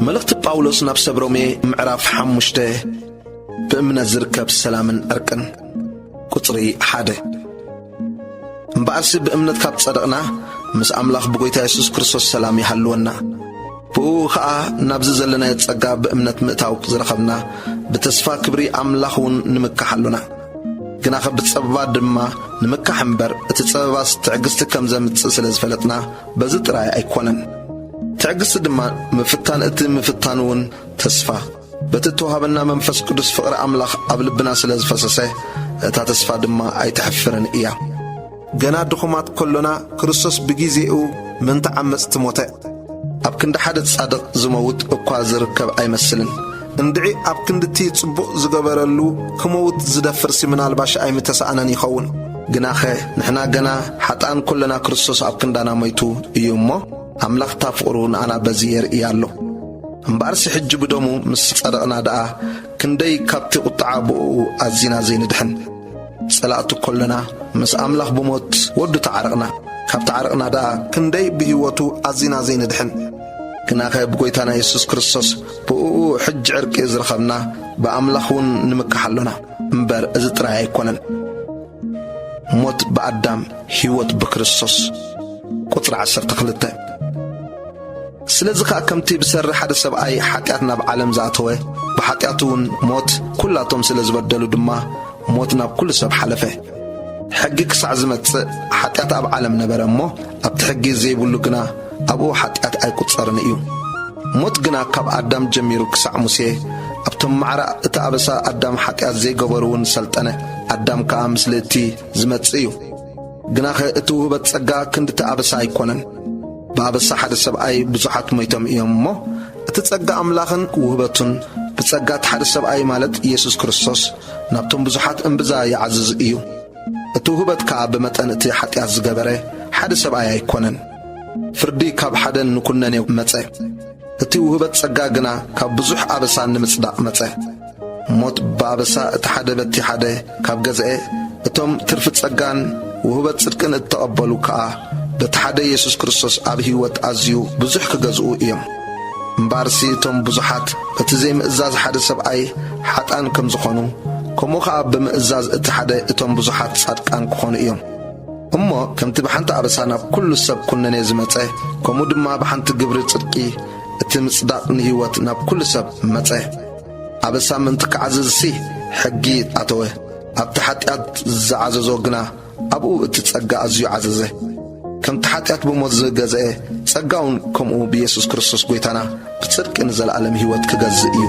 መልእኽቲ ጳውሎስ ናብ ሰብ ሮሜ ምዕራፍ ሓሙሽተ። ብእምነት ዝርከብ ሰላምን ዕርቅን። ቁጽሪ ሓደ። እምበኣርሲ ብእምነት ካብ ጸደቕና፣ ምስ ኣምላኽ ብጐይታ የሱስ ክርስቶስ ሰላም ይሃልወና። ብእኡ ኸኣ ናብዚ ዘለናዮ ጸጋ ብእምነት ምእታው ዝረኸብና፣ ብተስፋ ክብሪ ኣምላኽ እውን ንምካሕ ኣሎና። ግናኸ ብጸበባ ድማ ንምካሕ እምበር፣ እቲ ጸበባስ ትዕግስቲ ከም ዘምጽእ ስለ ዝፈለጥና፣ በዚ ጥራይ ኣይኮነን። ትዕግስቲ ድማ ምፍታን፣ እቲ ምፍታን እውን ተስፋ። በቲ እተዋህበና መንፈስ ቅዱስ ፍቕሪ ኣምላኽ ኣብ ልብና ስለ ዝፈሰሰ፣ እታ ተስፋ ድማ ኣይተሕፍርን እያ። ገና ድኹማት ከሎና፣ ክርስቶስ ብጊዜኡ ምእንቲ ዓመጽቲ ሞተ። ኣብ ክንዲ ሓደ ጻድቕ ዝመውት እኳ ዝርከብ ኣይመስልን። እንድዒ ኣብ ክንዲ እቲ ጽቡቕ ዝገበረሉ ክመውት ዝደፍርሲ ምናልባሽ ኣይምተሳእነን ይኸውን። ግናኸ ንሕና ገና ሓጥኣን ከሎና ክርስቶስ ኣብ ክንዳና ሞይቱ እዩ እሞ፣ ኣምላኽ እታ ፍቕሩ ንኣና በዚ የርእይ ኣሎ። እምበኣርሲ ሕጂ ብደሙ ምስ ጸደቕና ደኣ፣ ክንደይ ካብቲ ቁጥዓ ብእኡ ኣዚና ዘይንድሕን። ጸላእቱ ከሎና፣ ምስ ኣምላኽ ብሞት ወዱ ተዓረቕና። ካብ ተዓረቕና ደኣ፣ ክንደይ ብህይወቱ ኣዚና ዘይንድሕን። ግናኸ ብጐይታና የሱስ ክርስቶስ፣ ብእኡ ሕጂ ዕርቂ ዝረኸብና፣ ብኣምላኽ እውን ንምካሕ ኣሎና፣ እምበር እዚ ጥራይ ኣይኮነን። ሞት ብኣዳም፣ ህይወት ብክርስቶስ። ቁጽሪ ዓሰርተ ክልተ። ስለዚ ኸኣ ከምቲ ብሰሪ ሓደ ሰብኣይ ሓጢኣት ናብ ዓለም ዝኣተወ፣ ብሓጢኣቱ እውን ሞት፣ ኩላቶም ስለ ዝበደሉ ድማ ሞት ናብ ኩሉ ሰብ ሓለፈ። ሕጊ ክሳዕ ዝመጽእ ሓጢኣት ኣብ ዓለም ነበረ እሞ፣ ኣብቲ ሕጊ ዘይብሉ ግና ኣብኡ ሓጢኣት ኣይቁጸርን እዩ። ሞት ግና ካብ ኣዳም ጀሚሩ ክሳዕ ሙሴ፣ ኣብቶም ማዕረ እቲ ኣበሳ ኣዳም ሓጢኣት ዘይገበሩ እውን ሰልጠነ። ኣዳም ከኣ ምስሊ እቲ ዝመጽእ እዩ። ግናኸ እቲ ውህበት ጸጋ ክንድቲ ኣበሳ ኣይኮነን። ብኣበሳ ሓደ ሰብኣይ ብዙሓት ሞይቶም እዮም እሞ፣ እቲ ጸጋ ኣምላኽን ውህበቱን ብጸጋ እቲ ሓደ ሰብኣይ ማለት ኢየሱስ ክርስቶስ ናብቶም ብዙሓት እምብዛ ይዓዝዝ እዩ። እቲ ውህበት ከኣ ብመጠን እቲ ሓጢኣት ዝገበረ ሓደ ሰብኣይ ኣይኮነን። ፍርዲ ካብ ሓደ ንኩነኔ መጸ። እቲ ውህበት ጸጋ ግና ካብ ብዙሕ ኣበሳ ንምጽዳቕ መጸ። ሞት ብኣበሳ እቲ ሓደ በቲ ሓደ ካብ ገዝኤ፣ እቶም ትርፊ ጸጋን ውህበት ጽድቅን እተቐበሉ ከኣ በቲ ሓደ የሱስ ክርስቶስ ኣብ ህይወት ኣዝዩ ብዙሕ ክገዝኡ እዮም። እምበኣርሲ እቶም ብዙሓት በቲ ዘይምእዛዝ ሓደ ሰብኣይ ሓጥኣን ከም ዝኾኑ፣ ከምኡ ኸኣ ብምእዛዝ እቲ ሓደ እቶም ብዙሓት ጻድቃን ክኾኑ እዮም። እሞ ከምቲ ብሓንቲ ኣበሳ ናብ ኩሉ ሰብ ኩነኔ ዝመጸ፣ ከምኡ ድማ ብሓንቲ ግብሪ ጽድቂ እቲ ምጽዳቕ ንህይወት ናብ ኩሉ ሰብ መጸ። ኣበሳ ምእንቲ ክዓዝዝሲ ሕጊ ኣተወ፣ ኣብቲ ሓጢኣት ዝዓዘዞ ግና ኣብኡ እቲ ጸጋ ኣዝዩ ዓዘዘ። ከምቲ ሓጢኣት ብሞት ዝገዝአ፣ ጸጋ እውን ከምኡ ብየሱስ ክርስቶስ ጐይታና ብጽድቂ ንዘለኣለም ህይወት ክገዝእ እዩ።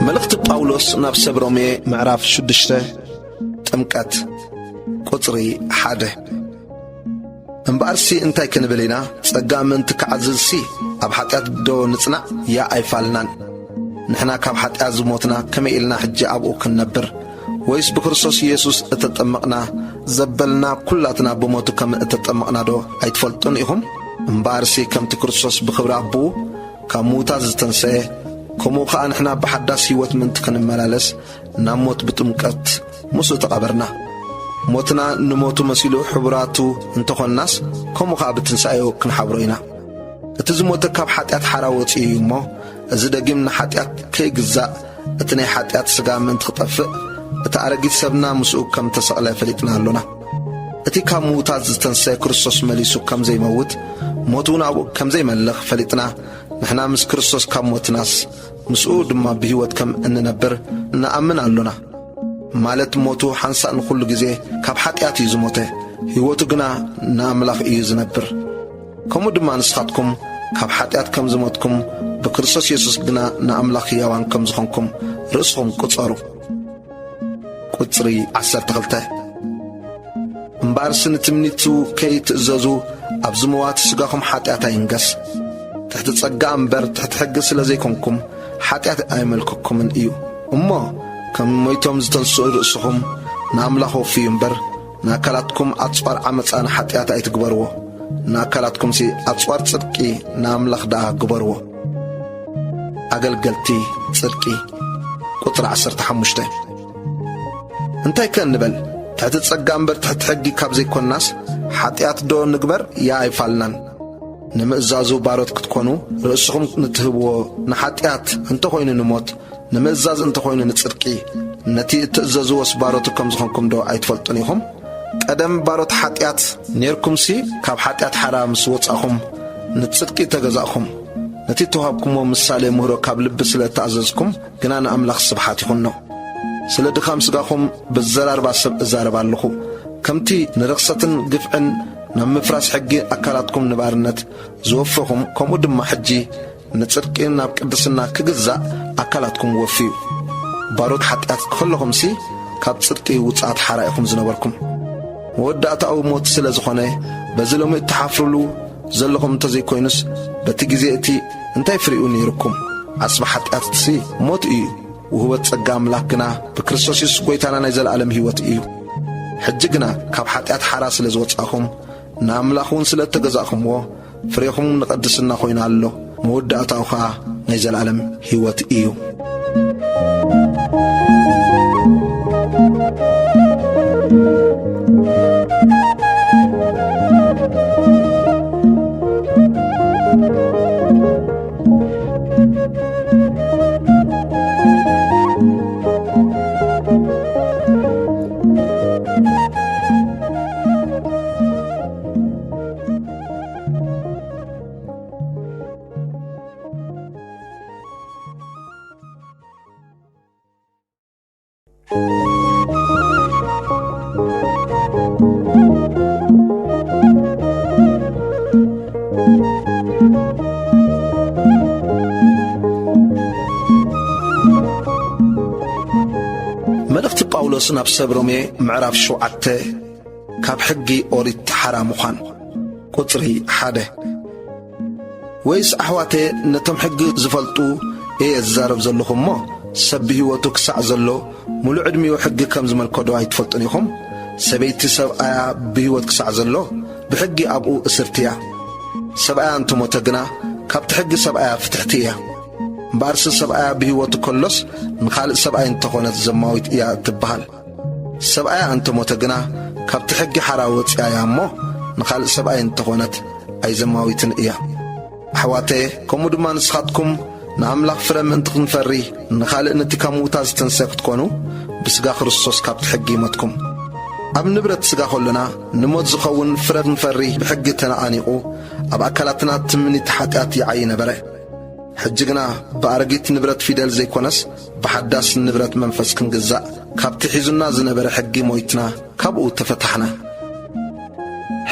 መልእኽቲ ጳውሎስ ናብ ሰብ ሮሜ ምዕራፍ ሽዱሽተ። ጥምቀት። ቁጽሪ ሓደ። እምበኣርሲ እንታይ ክንብል ኢና? ጸጋ ምእንቲ ክዓዝዝሲ ኣብ ሓጢኣት ዶ ንጽናዕ? ያእ ኣይፋልናን። ንሕና ካብ ሓጢኣት ዝሞትና ከመይ ኢልና ሕጂ ኣብኡ ክንነብር? ወይስ ብክርስቶስ ኢየሱስ እተጠመቕና ዘበልና ኩላትና ብሞቱ ከም እተጠመቕና ዶ ኣይትፈልጡን ኢኹም? እምበኣርሲ ከምቲ ክርስቶስ ብኽብሪ ኣቦኡ ካብ ምዉታት ዝተንስአ፣ ከምኡ ኸኣ ንሕና ብሓዳስ ህይወት ምእንቲ ክንመላለስ ናብ ሞት ብጥምቀት ምስኡ ተቐበርና። ሞትና ንሞቱ መሲሉ ሕቡራቱ እንተኾንናስ፣ ከምኡ ኸኣ ብትንሳኤኡ ክንሓብሮ ኢና። እቲ ዝሞተ ካብ ሓጢኣት ሓራ ወጺኡ እዩ እሞ፣ እዚ ደጊም ንሓጢኣት ከይግዛእ፣ እቲ ናይ ሓጢኣት ስጋ ምእንቲ ክጠፍእ፣ እቲ ኣረጊት ሰብና ምስኡ ከም ተሰቕለ ፈሊጥና ኣሎና። እቲ ካብ ምዉታት ዝተንስአ ክርስቶስ መሊሱ ከም ዘይመውት፣ ሞት እውን ኣብኡ ከም ዘይመልኽ ፈሊጥና፣ ንሕና ምስ ክርስቶስ ካብ ሞትናስ፣ ምስኡ ድማ ብህይወት ከም እንነብር ንኣምን ኣሎና። ማለት ሞቱ ሓንሳእ ንኹሉ ግዜ ካብ ሓጢኣት እዩ ዝሞተ፣ ህይወቱ ግና ንኣምላኽ እዩ ዝነብር። ከምኡ ድማ ንስኻትኩም ካብ ሓጢኣት ከም ዝሞትኩም፣ ብክርስቶስ የሱስ ግና ንኣምላኽ ህያዋን ከም ዝኾንኩም ርእስኹም ቁጸሩ። ቁጽሪ ዓሰርተ ክልተ። እምበኣርሲ ንትምኒቱ ከይትእዘዙ፣ ኣብዚ ምዋት ስጋኹም ሓጢኣት ኣይንገስ። ትሕቲ ጸጋ እምበር ትሕቲ ሕጊ ስለ ዘይኮንኩም፣ ሓጢኣት ኣይመልከኩምን እዩ። እሞ ከም ሞይቶም ዝተንስኡ ርእስኹም ንኣምላኽ ወፍዩ እምበር፣ ንኣካላትኩም ኣጽዋር ዓመጻ ንሓጢኣት ኣይትግበርዎ። ንኣካላትኩምሲ ኣጽዋር ጽድቂ ንኣምላኽ ደኣ ግበርዎ። ኣገልገልቲ ጽድቂ። ቁጽሪ ዓሰርተ ሓሙሽተ። እንታይ ከ ንበል? ትሕቲ ጸጋ እምበር ትሕቲ ሕጊ ካብ ዘይኮንናስ፣ ሓጢኣት ዶ ንግበር? ኣይፋልናን። ንምእዛዙ ባሮት ክትኮኑ ርእስኹም ንትህብዎ ንሓጢኣት እንተኾይኑ ንሞት፣ ንምእዛዝ እንተኾይኑ ንጽድቂ፣ ነቲ እትእዘዝዎስ ባሮቱ ከም ዝኾንኩም ዶ ኣይትፈልጡን ኢኹም? ቀደም ባሮት ሓጢኣት ኔርኩምሲ፣ ካብ ሓጢኣት ሓራ ምስ ወጻእኹም፣ ንጽድቂ ተገዛእኹም። ነቲ እተዋህብኩምዎ ምሳሌ ምህሮ ካብ ልቢ ስለ እተኣዘዝኩም ግና ንኣምላኽ ስብሓት ይኹኖ። ስለ ድኻም ስጋኹም ብዘራርባ ሰብ እዛረብ ኣለኹ። ከምቲ ንርኽሰትን ግፍዕን ናብ ምፍራስ ሕጊ ኣካላትኩም ንባርነት ዝወፈኹም፣ ከምኡ ድማ ሕጂ ንጽድቂ ናብ ቅድስና ክግዛእ ኣካላትኩም ወፍዩ። ባሮት ሓጢኣት ከለኹምሲ፣ ካብ ጽድቂ ውጽኣት ሓራ ኢኹም ዝነበርኩም። መወዳእታኡ ሞት ስለ ዝኾነ፣ በዚ ሎሚ እትሓፍሩሉ ዘለኹም እንተዘይኮይኑስ፣ በቲ ግዜ እቲ እንታይ ፍሬኡ ነይሩኩም? ዓስቢ ሓጢኣትሲ ሞት እዩ። ውህበት ጸጋ ኣምላኽ ግና ብክርስቶስ የሱስ ጐይታና ናይ ዘለኣለም ህይወት እዩ። ሕጂ ግና ካብ ሓጢኣት ሓራ ስለ ዝወጻእኹም፣ ንኣምላኽ እውን ስለ እተገዛእኹምዎ፣ ፍሬኹም ንቐድስና ኾይኑ ኣሎ፣ መወዳእታኡ ኸኣ ናይ ዘለኣለም ህይወት እዩ። መልእኽቲ ጳውሎስ ናብ ሰብ ሮሜ ምዕራፍ ሸውዓተ። ካብ ሕጊ ኦሪት ሓራ ምዃን። ቁጽሪ ሓደ። ወይስ ኣሕዋተ፣ ነቶም ሕጊ ዝፈልጡ እየ ዝዛረብ ዘለኹ እሞ፣ ሰብ ብህይወቱ ክሳዕ ዘሎ፣ ምሉእ ዕድሚኡ ሕጊ ከም ዝመልኮ ዶ ኣይትፈልጡን ኢኹም? ሰበይቲ ሰብኣያ ብህይወት ክሳዕ ዘሎ፣ ብሕጊ ኣብኡ እስርቲ እያ። ሰብኣያ እንተሞተ ግና፣ ካብቲ ሕጊ ሰብኣያ ፍትሕቲ እያ። እምበኣርሲ ሰብኣያ ብህይወቱ ከሎስ፣ ንኻልእ ሰብኣይ እንተኾነት ዘማዊት እያ እትበሃል። ሰብኣያ እንተሞተ ግና፣ ካብቲ ሕጊ ሓራ ወጺኣ እያ እሞ፣ ንኻልእ ሰብኣይ እንተኾነት ኣይዘማዊትን እያ። ኣሕዋተየ፣ ከምኡ ድማ ንስኻትኩም ንኣምላኽ ፍረ ምእንቲ ክንፈሪ፣ ንኻልእ ነቲ ካብ ምዉታት ዝተንስአ ክትኮኑ፣ ብስጋ ክርስቶስ ካብቲ ሕጊ ይሞትኩም። ኣብ ንብረት ስጋ ከሎና፣ ንሞት ዝኸውን ፍረ ክንፈሪ ብሕጊ ተነቓኒቑ፣ ኣብ ኣካላትና ትምኒት ሓጢኣት ይዓዪ ነበረ። ሕጂ ግና ብኣረጊት ንብረት ፊደል ዘይኮነስ፣ ብሓዳስ ንብረት መንፈስ ክንግዛእ፣ ካብቲ ሒዙና ዝነበረ ሕጊ ሞይትና፣ ካብኡ ተፈታሕና።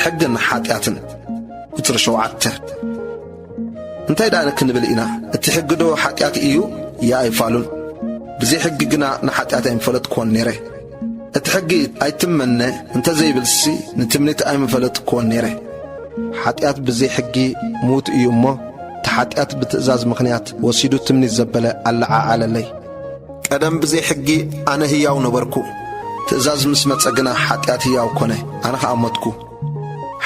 ሕግን ሓጢኣትን። ቁጽሪ ሸውዓተ። እንታይ ደኣ ክንብል ኢና? እቲ ሕጊ ዶ ሓጢኣት እዩ? ይኣይ ፋሉን። ብዘይ ሕጊ ግና ንሓጢኣት ኣይምፈለጥኩዎን ነይረ። እቲ ሕጊ ኣይትመነ እንተ ዘይብልሲ፣ ንትምኒት ኣይምፈለጥኩዎን ነይረ። ሓጢኣት ብዘይ ሕጊ ምዉት እዩ እሞ፣ እቲ ሓጢኣት ብትእዛዝ ምኽንያት ወሲዱ ትምኒት ዘበለ ኣለዓዓለለይ። ቀደም ብዘይ ሕጊ ኣነ ህያው ነበርኩ። ትእዛዝ ምስ መጸ ግና ሓጢኣት ህያው ኮነ፣ ኣነ ኸኣ ሞትኩ።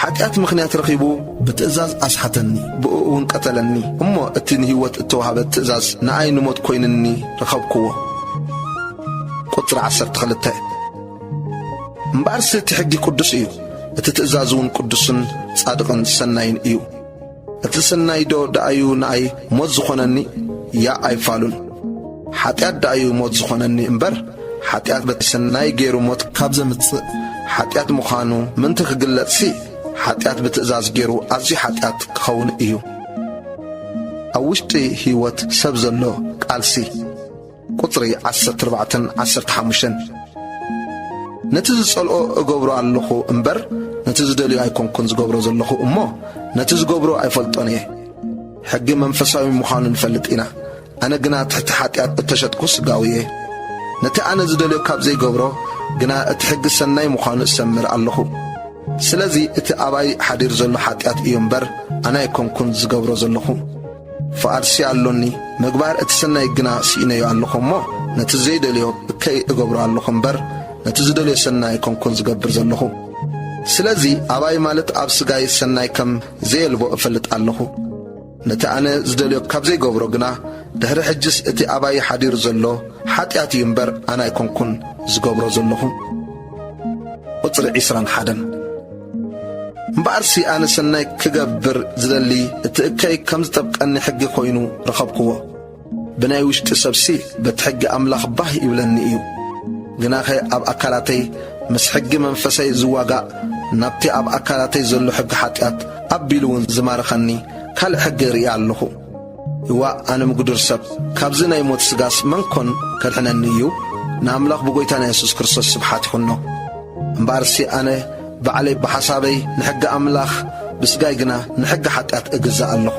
ሓጢኣት ምኽንያት ረኺቡ ብትእዛዝ ኣስሓተኒ፣ ብእኡ እውን ቀተለኒ። እሞ እቲ ንህይወት እተዋህበ ትእዛዝ ንኣይ ንሞት ኮይኑኒ ረኸብክዎ። ቁጽሪ ዓሰርተ ክልተ። እምበኣርሲ እቲ ሕጊ ቅዱስ እዩ፣ እቲ ትእዛዝ እውን ቅዱስን ጻድቕን ሰናይን እዩ። እቲ ሰናይዶ ደኣዩ ንኣይ ሞት ዝኾነኒ? ያእ ኣይፋሉን። ሓጢኣት ደኣዩ ሞት ዝኾነኒ እምበር፣ ሓጢኣት በቲ ሰናይ ገይሩ ሞት ካብ ዘምጽእ፣ ሓጢኣት ምዃኑ ምእንቲ ክግለጽሲ፣ ሓጢኣት ብትእዛዝ ገይሩ ኣዝዩ ሓጢኣት ክኸውን እዩ። ኣብ ውሽጢ ህይወት ሰብ ዘሎ ቃልሲ። ቁጽሪ ዓሰርተ ኣርባዕተን ዓሰርተ ሓሙሽተን። ነቲ ዝጸልኦ እገብሮ ኣለኹ እምበር፣ ነቲ ዝደልዮ ኣይኮንኩን ዝገብሮ ዘለኹ እሞ፣ ነቲ ዝገብሮ ኣይፈልጦን እየ። ሕጊ መንፈሳዊ ምዃኑ ንፈልጥ ኢና። ኣነ ግና ትሕቲ ሓጢኣት እተሸጥኩ ስጋዊ እየ። ነቲ ኣነ ዝደልዮ ካብ ዘይገብሮ ግና፣ እቲ ሕጊ ሰናይ ምዃኑ እሰምር ኣለኹ። ስለዚ እቲ ኣባይ ሓዲር ዘሎ ሓጢኣት እዩ እምበር፣ ኣነ ኣይኮንኩን ዝገብሮ ዘለኹ። ፍቓድሲ ኣሎኒ፣ ምግባር እቲ ሰናይ ግና ስኢነዮ ኣለኹ እሞ፣ ነቲ ዘይደልዮ እከይ እገብሮ ኣለኹ እምበር፣ ነቲ ዝደልዮ ሰናይ ኣይኮንኩን ዝገብር ዘለኹ። ስለዚ ኣባይ ማለት ኣብ ስጋይ ሰናይ ከም ዘየልቦ እፈልጥ ኣለኹ። ነቲ ኣነ ዝደልዮ ካብ ዘይገብሮ ግና፣ ድሕሪ ሕጅስ እቲ ኣባይ ሓዲሩ ዘሎ ሓጢኣት እዩ እምበር፣ ኣነ ኣይኮንኩን ዝገብሮ ዘለኹ። ቁጽሪ ዒስራን ሓደን። እምበኣርሲ ኣነ ሰናይ ክገብር ዝደሊ፣ እቲ እከይ ከም ዝጠብቀኒ ሕጊ ኮይኑ ረኸብክዎ። ብናይ ውሽጢ ሰብሲ በቲ ሕጊ ኣምላኽ ባህ ይብለኒ እዩ። ግናኸ ኣብ ኣካላተይ ምስ ሕጊ መንፈሰይ ዝዋጋእ፣ ናብቲ ኣብ ኣካላተይ ዘሎ ሕጊ ሓጢኣት ኣቢሉ እውን ዝማርኸኒ ካልእ ሕጊ እርኢ ኣለኹ። እዋእ፣ ኣነ ምጉዱር ሰብ፣ ካብዚ ናይ ሞት ስጋስ መን ኮን ከድሕነኒ እዩ? ንኣምላኽ ብጎይታና የሱስ ክርስቶስ ስብሓት ይኹኖ። እምበኣርሲ ኣነ ባዕለይ ብሓሳበይ ንሕጊ ኣምላኽ፣ ብስጋይ ግና ንሕጊ ሓጢኣት እግዛእ ኣለኹ።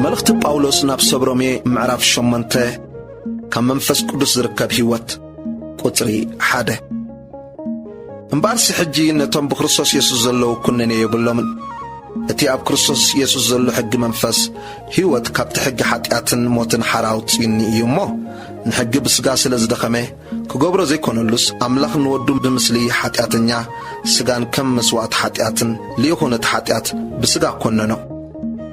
መልእኽቲ ጳውሎስ ናብ ሰብ ሮሜ ምዕራፍ ሸሞንተ፣ ካብ መንፈስ ቅዱስ ዝርከብ ህይወት። ቁጽሪ ሓደ። እምበኣርሲ ሕጂ ነቶም ብክርስቶስ የሱስ ዘለዉ ኩነኔ የብሎምን። እቲ ኣብ ክርስቶስ የሱስ ዘሎ ሕጊ መንፈስ ህይወት ካብቲ ሕጊ ሓጢኣትን ሞትን ሓራ ኣውጺኡኒ እዩ እሞ፣ ንሕጊ ብስጋ ስለ ዝደኸመ፣ ክገብሮ ዘይኮነሉስ፣ ኣምላኽ ንወዱ ብምስሊ ሓጢኣተኛ ስጋን ከም መስዋእቲ ሓጢኣትን ልኢኹ ነቲ ሓጢኣት ብስጋ ኮነኖ።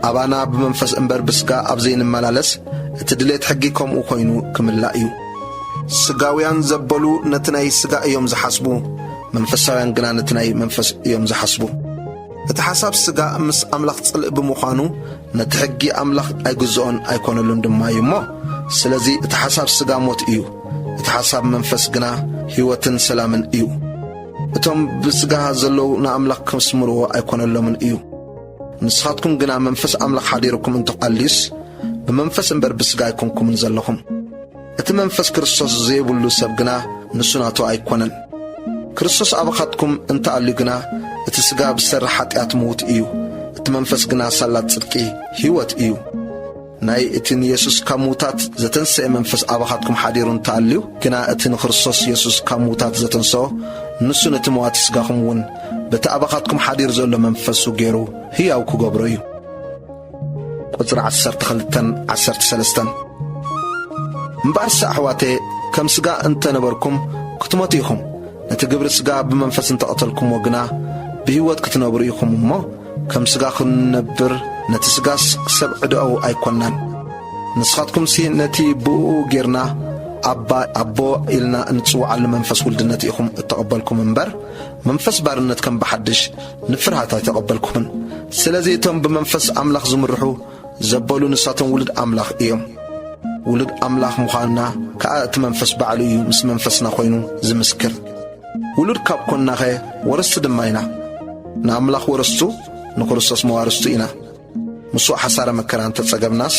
ኣባና ብመንፈስ እምበር ብስጋ ኣብ ዘይንመላለስ፣ እቲ ድሌት ሕጊ ከምኡ ኮይኑ ክምላእ እዩ። ስጋውያን ዘበሉ ነቲ ናይ ስጋ እዮም ዝሓስቡ፣ መንፈሳውያን ግና ነቲ ናይ መንፈስ እዮም ዝሓስቡ። እቲ ሓሳብ ስጋ ምስ ኣምላኽ ጽልኢ ብምዃኑ፣ ነቲ ሕጊ ኣምላኽ ኣይግዝኦን ኣይኮነሉን ድማ እዩ እሞ፣ ስለዚ እቲ ሓሳብ ስጋ ሞት እዩ፣ እቲ ሓሳብ መንፈስ ግና ህይወትን ሰላምን እዩ። እቶም ብስጋ ዘለዉ ንኣምላኽ ከስምርዎ ኣይኮነሎምን እዩ። ንስኻትኩም ግና መንፈስ ኣምላኽ ሓዲሩኩም እንተ ኣልዩስ፣ ብመንፈስ እምበር ብስጋ ኣይኮንኩምን ዘለኹም። እቲ መንፈስ ክርስቶስ ዘይብሉ ሰብ ግና ንሱ ናቱ ኣይኮነን። ክርስቶስ ኣባኻትኩም እንተ ኣልዩ ግና፣ እቲ ስጋ ብሰሪ ሓጢኣት ምዉት እዩ፣ እቲ መንፈስ ግና ሳላ ጽድቂ ህይወት እዩ። ናይ እቲ ንየሱስ ካብ ምዉታት ዘተንስኤ መንፈስ ኣባኻትኩም ሓዲሩ እንተ ኣልዩ ግና፣ እቲ ንክርስቶስ የሱስ ካብ ምዉታት ዘተንስኦ፣ ንሱ ነቲ መዋቲ ስጋኹም እውን በቲ ኣባኻትኩም ሓዲሩ ዘሎ መንፈሱ ገይሩ ህያው ክገብሮ እዩ። ቁጽሪ ዓሰርተ ክልተን ዓሰርተ ሰለስተን። እምበኣርሲ ኣሕዋተየ፣ ከም ስጋ እንተ ነበርኩም ክትሞቱ ኢኹም። ነቲ ግብሪ ስጋ ብመንፈስ እንተ ቀተልኩምዎ ግና ብህይወት ክትነብሩ ኢኹም እሞ፣ ከም ስጋ ክንነብር ነቲ ስጋስ ሰብ ዕዳኡ ኣይኮናን። ንስኻትኩምሲ ነቲ ብእኡ ጌርና ኣባ፣ ኣቦ ኢልና እንጽውዓሉ መንፈስ ውልድነት ኢኹም እተቐበልኩም እምበር፣ መንፈስ ባርነት ከም ብሓድሽ ንፍርሃት ኣይተቐበልኩምን። ስለዚ እቶም ብመንፈስ ኣምላኽ ዝምርሑ ዘበሉ ንሳቶም ውሉድ ኣምላኽ እዮም። ውሉድ ኣምላኽ ምዃንና ከኣ እቲ መንፈስ ባዕሉ እዩ ምስ መንፈስና ኮይኑ ዝምስክር። ውሉድ ካብ ኮንናኸ ወረስቲ ድማ ኢና። ንኣምላኽ ወረስቱ፣ ንክርስቶስ መዋርስቱ ኢና። ምስኡ ሓሳረ መከራ እንተጸገብናስ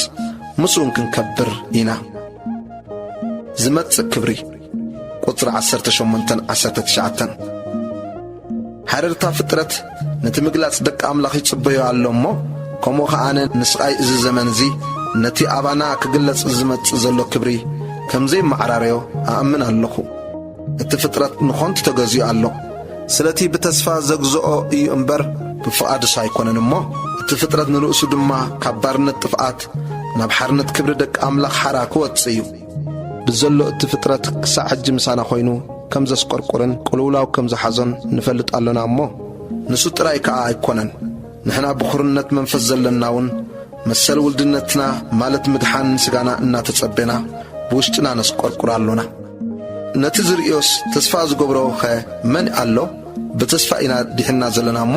ምስኡን ክንከብር ኢና። ዝመጽእ ክብሪ። ቁጽሪ ዓሰርተ ሸሞንተን ዓሰርተ ትሽዓተን። ሓረርታ ፍጥረት ነቲ ምግላጽ ደቂ ኣምላኽ ይጽበዮ ኣሎ እሞ፣ ከምኡ ኸኣ ኣነ ንስቓይ እዚ ዘመን እዚ ነቲ ኣባና ክግለጽ ዝመጽእ ዘሎ ክብሪ ከም ዘይመዓራረዮ ኣኣምን ኣለኹ። እቲ ፍጥረት ንኾንቱ ተገዚኡ ኣሎ። ስለቲ ብተስፋ ዘግዝኦ እዩ እምበር ብፍቓዱስ ኣይኮነን እሞ፣ እቲ ፍጥረት ንርእሱ ድማ ካብ ባርነት ጥፍኣት ናብ ሓርነት ክብሪ ደቂ ኣምላኽ ሓራ ክወጽእ እዩ። ብዘሎ እቲ ፍጥረት ክሳዕ ሕጂ ምሳና ኮይኑ ከም ዘስቆርቁርን ቅልውላው ከም ዝሓዞን ንፈልጥ ኣሎና እሞ፣ ንሱ ጥራይ ከኣ ኣይኮነን። ንሕና ብኹርነት መንፈስ ዘለና እውን መሰል ውልድነትና ማለት ምድሓን ስጋና እናተጸበና ብውሽጥና ነስቆርቁር ኣሎና። ነቲ ዝርእዮስ ተስፋ ዝገብሮኸ መን ኣሎ? ብተስፋ ኢና ድሒንና ዘለና እሞ፣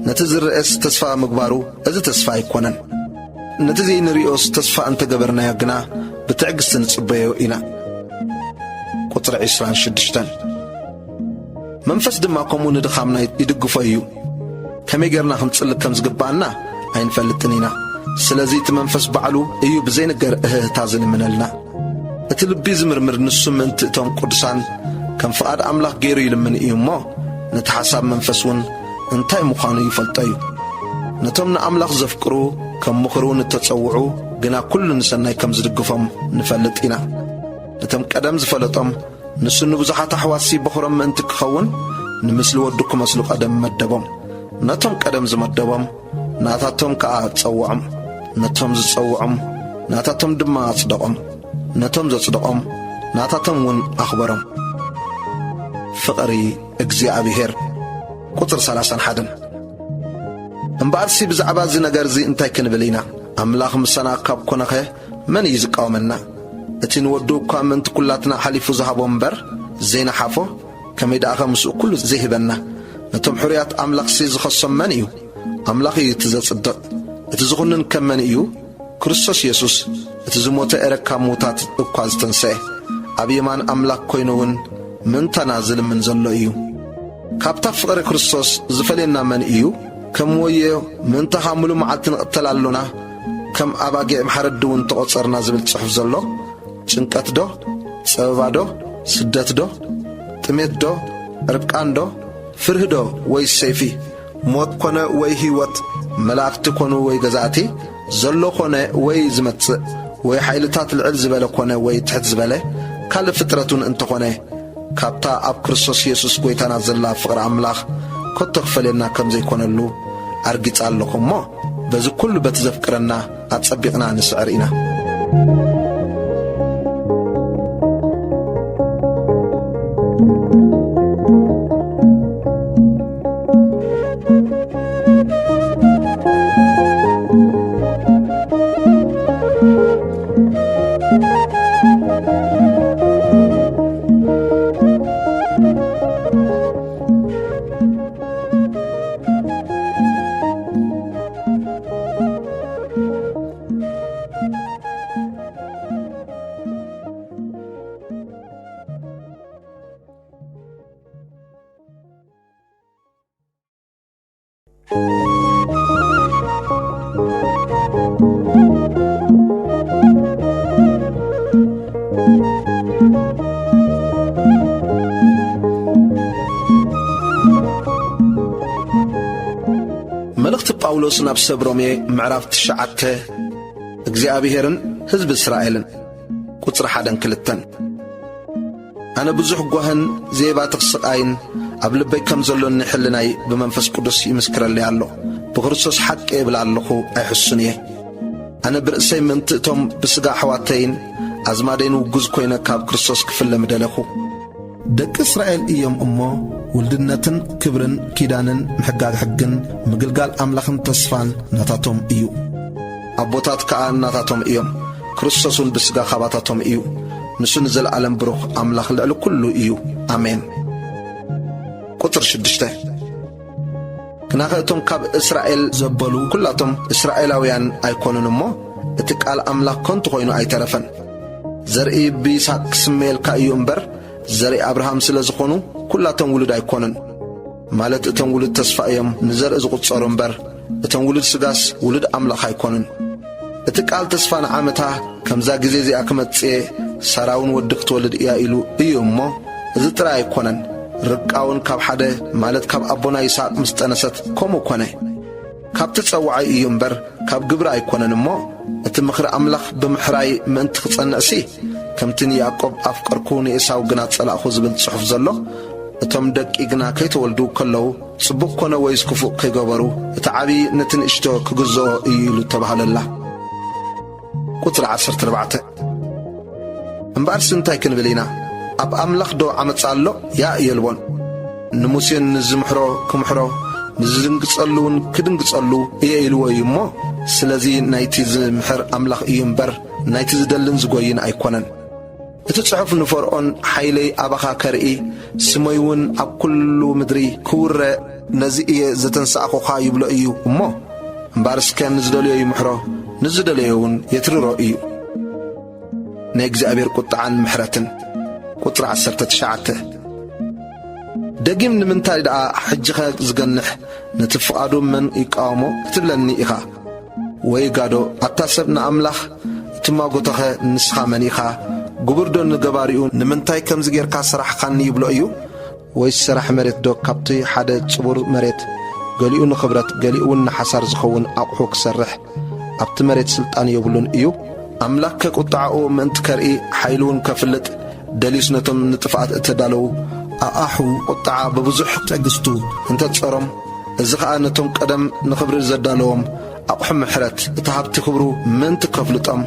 ነቲ ዝረኤስ ተስፋ ምግባሩ እዚ ተስፋ ኣይኮነን። ነቲ ዘይንርእዮስ ተስፋ እንተገበርናዮ ግና ብትዕግስቲ ንጽበዮ ኢና። ቁጽሪ ዕስራን ሽዱሽተን። መንፈስ ድማ ከምኡ ንድኻምና ይድግፎ እዩ። ከመይ ጌርና ክንጽሊ ከም ዝግብኣና ኣይንፈልጥን ኢና። ስለዚ እቲ መንፈስ ባዕሉ እዩ ብዘይንገር እህህታ ዝልምነልና። እቲ ልቢ ዝምርምር ንሱ ምእንቲ እቶም ቅዱሳን ከም ፍቓድ ኣምላኽ ገይሩ ይልምን እዩ እሞ፣ ነቲ ሓሳብ መንፈስ እውን እንታይ ምዃኑ ይፈልጦ እዩ። ነቶም ንኣምላኽ ዘፍቅሩ ከም ምኽሩ ንተጸውዑ ግና ኩሉ ንሰናይ ከም ዝድግፎም ንፈልጥ ኢና። ነቶም ቀደም ዝፈለጦም ንሱ ንብዙሓት ኣሕዋትሲ በኹሮም ምእንቲ ክኸውን፣ ንምስሊ ወዱ ክመስሉ ቀደም መደቦም። ነቶም ቀደም ዝመደቦም፣ ናታቶም ከኣ ጸውዖም። ነቶም ዝጸውዖም፣ ናታቶም ድማ ኣጽደቖም። ነቶም ዘጽደቖም፣ ናታቶም እውን ኣኽበሮም። ፍቕሪ እግዚኣብሔር። ቁጽሪ ሰላሳን ሓደን። እምበኣርሲ ብዛዕባ እዚ ነገር እዚ እንታይ ክንብል ኢና? ኣምላኽ ምሳና ካብ ኮነኸ፣ መን እዩ ዝቃወመና? እቲ ንወዱ እኳ ምእንቲ ኩላትና ሓሊፉ ዝሃቦ እምበር ዘይነሓፎ፣ ከመይ ደኣኸ ምስኡ ኩሉ ዘይህበና? ነቶም ሕሩያት ኣምላኽሲ ዝኸሶም መን እዩ? ኣምላኽ እዩ እቲ ዘጽድቕ። እቲ ዝኹንን ከ መን እዩ? ክርስቶስ የሱስ፣ እቲ ዝሞተ፣ ኤረ ካብ ምዉታት እኳ ዝተንስኤ፣ ኣብ የማን ኣምላኽ ኮይኑ እውን ምእንታና ዝልምን ዘሎ እዩ። ካብታ ፍቕሪ ክርስቶስ ዝፈልየና መን እዩ? ከም ወዮ ምእንታኻ ምሉእ መዓልቲ ንቕተል ኣሎና፣ ከም ኣባጊዕ ማሕረዲ እውን ተቖጸርና ዝብል ጽሑፍ ዘሎ፣ ጭንቀት ዶ? ጸበባ ዶ? ስደት ዶ? ጥሜት ዶ? ዕርቃን ዶ? ፍርሂ ዶ? ወይ ሰይፊ? ሞት ኮነ ወይ ህይወት? መላእኽቲ ኮኑ ወይ ገዛእቲ? ዘሎ ኮነ ወይ ዝመጽእ? ወይ ሓይልታት ልዕል ዝበለ ኮነ ወይ ትሕት ዝበለ? ካልእ ፍጥረት እውን እንተኾነ፣ ካብታ ኣብ ክርስቶስ የሱስ ጐይታና ዘላ ፍቕሪ ኣምላኽ ከቶ ክፈልየና ከም ዘይኮነሉ ኣርጊጸ ኣለኹ እሞ፣ በዚ ኩሉ በቲ ዘፍቅረና ኣጸቢቕና ንስዕር ኢና። መልእኽቲ ጳውሎስ ናብ ሰብ ሮሜ ምዕራፍ ትሽዓተ። እግዚኣብሄርን ህዝቢ እስራኤልን። ቁጽሪ ሓደን ክልተን። ኣነ ብዙሕ ጓህን ዘይባትኽ ስቓይን ኣብ ልበይ ከም ዘሎኒ ሕልናይ ብመንፈስ ቅዱስ ይምስክረለይ ኣሎ። ብክርስቶስ ሓቂ እብል ኣለኹ፣ ኣይሕሱን እየ። ኣነ ብርእሰይ ምእንቲ እቶም ብስጋ ኣሕዋተይን ኣዝማደይን ውጉዝ ኮይነ ካብ ክርስቶስ ክፍለ ምደለኹ። ደቂ እስራኤል እዮም እሞ፣ ውልድነትን ክብርን ኪዳንን ምሕጋግ ሕግን ምግልጋል ኣምላኽን ተስፋን ናታቶም እዩ። ኣቦታት ከኣ ናታቶም እዮም። ክርስቶስ እውን ብስጋ ካባታቶም እዩ። ንሱ ንዘለኣለም ብሩኽ ኣምላኽ ልዕሊ ኩሉ እዩ። ኣሜን። ቁጽሪ ሽዱሽተ። ግናኸ እቶም ካብ እስራኤል ዘበሉ ኲላቶም እስራኤላውያን ኣይኮኑን እሞ፣ እቲ ቃል ኣምላኽ ከንቱ ኾይኑ ኣይተረፈን። ዘርኢ ብይስሐቅ ክስመየልካ እዩ እምበር፣ ዘርኢ ኣብርሃም ስለ ዝኾኑ፣ ኲላቶም ውሉድ ኣይኮኑን። ማለት እቶም ውሉድ ተስፋ እዮም ንዘርኢ ዝቑጸሩ እምበር፣ እቶም ውሉድ ስጋስ ውሉድ ኣምላኽ ኣይኮኑን። እቲ ቃል ተስፋ ንዓመታ ከምዛ ግዜ እዚኣ ክመጽእ እየ፣ ሳራ እውን ወዲ ክትወልድ እያ ኢሉ እዩ እሞ፣ እዚ ጥራይ ኣይኮነን። ርብቃ እውን ካብ ሓደ፣ ማለት ካብ ኣቦና ይስሐቅ ምስ ጠነሰት ከምኡ ኮነ። ካብ ተጸዋዓይ እዩ እምበር ካብ ግብሪ ኣይኮነን እሞ፣ እቲ ምኽሪ ኣምላኽ ብምሕራይ ምእንቲ ክጸንዕሲ፣ ከምቲ ንያዕቆብ ኣፍቀርኩ ንኤሳው ግና ጸላእኹ ዝብል ጽሑፍ ዘሎ፣ እቶም ደቂ ግና ከይተወልዱ ከለዉ፣ ጽቡቕ ኮነ ወይስ ክፉእ ከይገበሩ፣ እቲ ዓቢ ነቲ ንእሽቶ ክግዝኦ እዩ ኢሉ ተባህለላ። ቁጽሪ ዓሰርተ ኣርባዕተ። እምበኣርስ እንታይ ክንብል ኢና? ኣብ ኣምላኽ ዶ ዓመጻ ኣሎ? ያእ የልቦን። ንሙሴን ንዝምሕሮ ክምሕሮ፣ ንዝድንግጸሉ እውን ክድንግጸሉ እየ ኢልዎ እዩ እሞ፣ ስለዚ ናይቲ ዝምሕር ኣምላኽ እዩ እምበር፣ ናይቲ ዝደልን ዝጎይን ኣይኮነን። እቲ ጽሑፍ ንፈርዖን ሓይለይ ኣባኻ ከርኢ፣ ስመይ እውን ኣብ ኩሉ ምድሪ ክውረ፣ ነዚ እየ ዘተንሳእኹኻ ይብሎ እዩ እሞ፣ እምበኣር እስከ ንዝደለዮ ይምሕሮ፣ ንዝደለዮ እውን የትርሮ እዩ። ናይ እግዚኣብሔር ቁጥዓን ምሕረትን። ቁጽሪ ዓሰርተ ትሽዓተ። ደጊም ንምንታይ ደኣ ሕጂኸ ዝገንሕ፣ ነቲ ፍቓዱ መን ይቃወሞ ክትብለኒ ኢኻ? ወይ ጋዶ፣ ኣታ ሰብ ንኣምላኽ እትማጎተኸ ንስኻ መን ኢኻ? ግቡርዶ ንገባሪኡ ንምንታይ ከምዚ ጌርካ ሰራሕኻኒ ይብሎ እዩ? ወይስ ሰራሕ መሬት ዶ ካብቲ ሓደ ጽቡር መሬት፣ ገሊኡ ንኽብረት ገሊኡ እውን ንሓሳር ዝኸውን ኣቑሑ ክሰርሕ ኣብቲ መሬት ስልጣን የብሉን እዩ? ኣምላኽከ ቁጥዓኡ ምእንቲ ከርኢ ሓይሉ እውን ከፍልጥ ደልዩስ ነቶም ንጥፍኣት እተዳለዉ ኣቓሑ ቁጥዓ ብብዙሕ ትዕግስቱ እንተ ጸሮም፣ እዚ ኸኣ ነቶም ቀደም ንኽብሪ ዘዳለዎም ኣቑሑ ምሕረት እቲ ሃብቲ ክብሩ ምእንቲ ከፍልጦም፣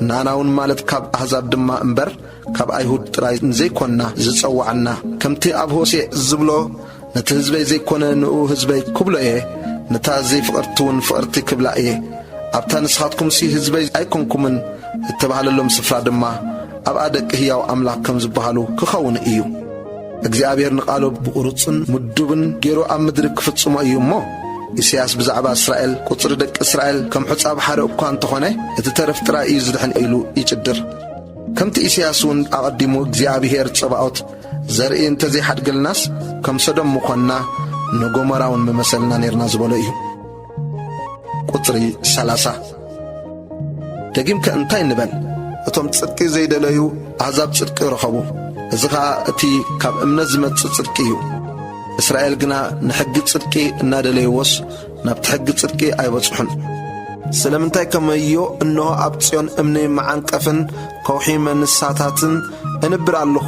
ንኣና እውን ማለት ካብ ኣህዛብ ድማ እምበር ካብ ኣይሁድ ጥራይ ንዘይኮንና ዝጸዋዓና፣ ከምቲ ኣብ ሆሴዕ ዝብሎ፣ ነቲ ህዝበይ ዘይኮነ ንኡ ህዝበይ ክብሎ እየ፣ ነታ ዘይፍቕርቲ እውን ፍቕርቲ ክብላ እየ። ኣብታ ንስኻትኩምሲ ህዝበይ ኣይኮንኩምን እተባህለሎም ስፍራ ድማ፣ ኣብኣ ደቂ ህያው ኣምላኽ ከም ዝበሃሉ ክኸውን እዩ። እግዚኣብሔር ንቓሉ ብቑሩጽን ምዱብን ገይሩ ኣብ ምድሪ ክፍጽሞ እዩ እሞ፣ ኢሳያስ ብዛዕባ እስራኤል፣ ቁጽሪ ደቂ እስራኤል ከም ሑጻ ባሕሪ እኳ እንተኾነ፣ እቲ ተረፍ ጥራይ እዩ ዝድሕን ኢሉ ይጭድር። ከምቲ ኢሳያስ እውን ኣቐዲሙ እግዚኣብሔር ጸባኦት ዘርኢ እንተዘይሓድገልናስ ከም ሰዶም ምኾንና ንጎሞራ እውን ምመሰልና ኔርና ዝበሎ እዩ። ቁጽሪ ሰላሳ። ደጊምከ እንታይ ንበል? እቶም ጽድቂ ዘይደለዩ ኣህዛብ ጽድቂ ረኸቡ። እዚ ኸኣ እቲ ካብ እምነት ዝመጽእ ጽድቂ እዩ። እስራኤል ግና ንሕጊ ጽድቂ እናደለይዎስ ናብቲ ሕጊ ጽድቂ ኣይበጽሑን። ስለምንታይ ከመዮ እንሆ ኣብ ጽዮን እምኒ መዓንቀፍን ከውሒ መንሳታትን እንብር ኣለኹ፣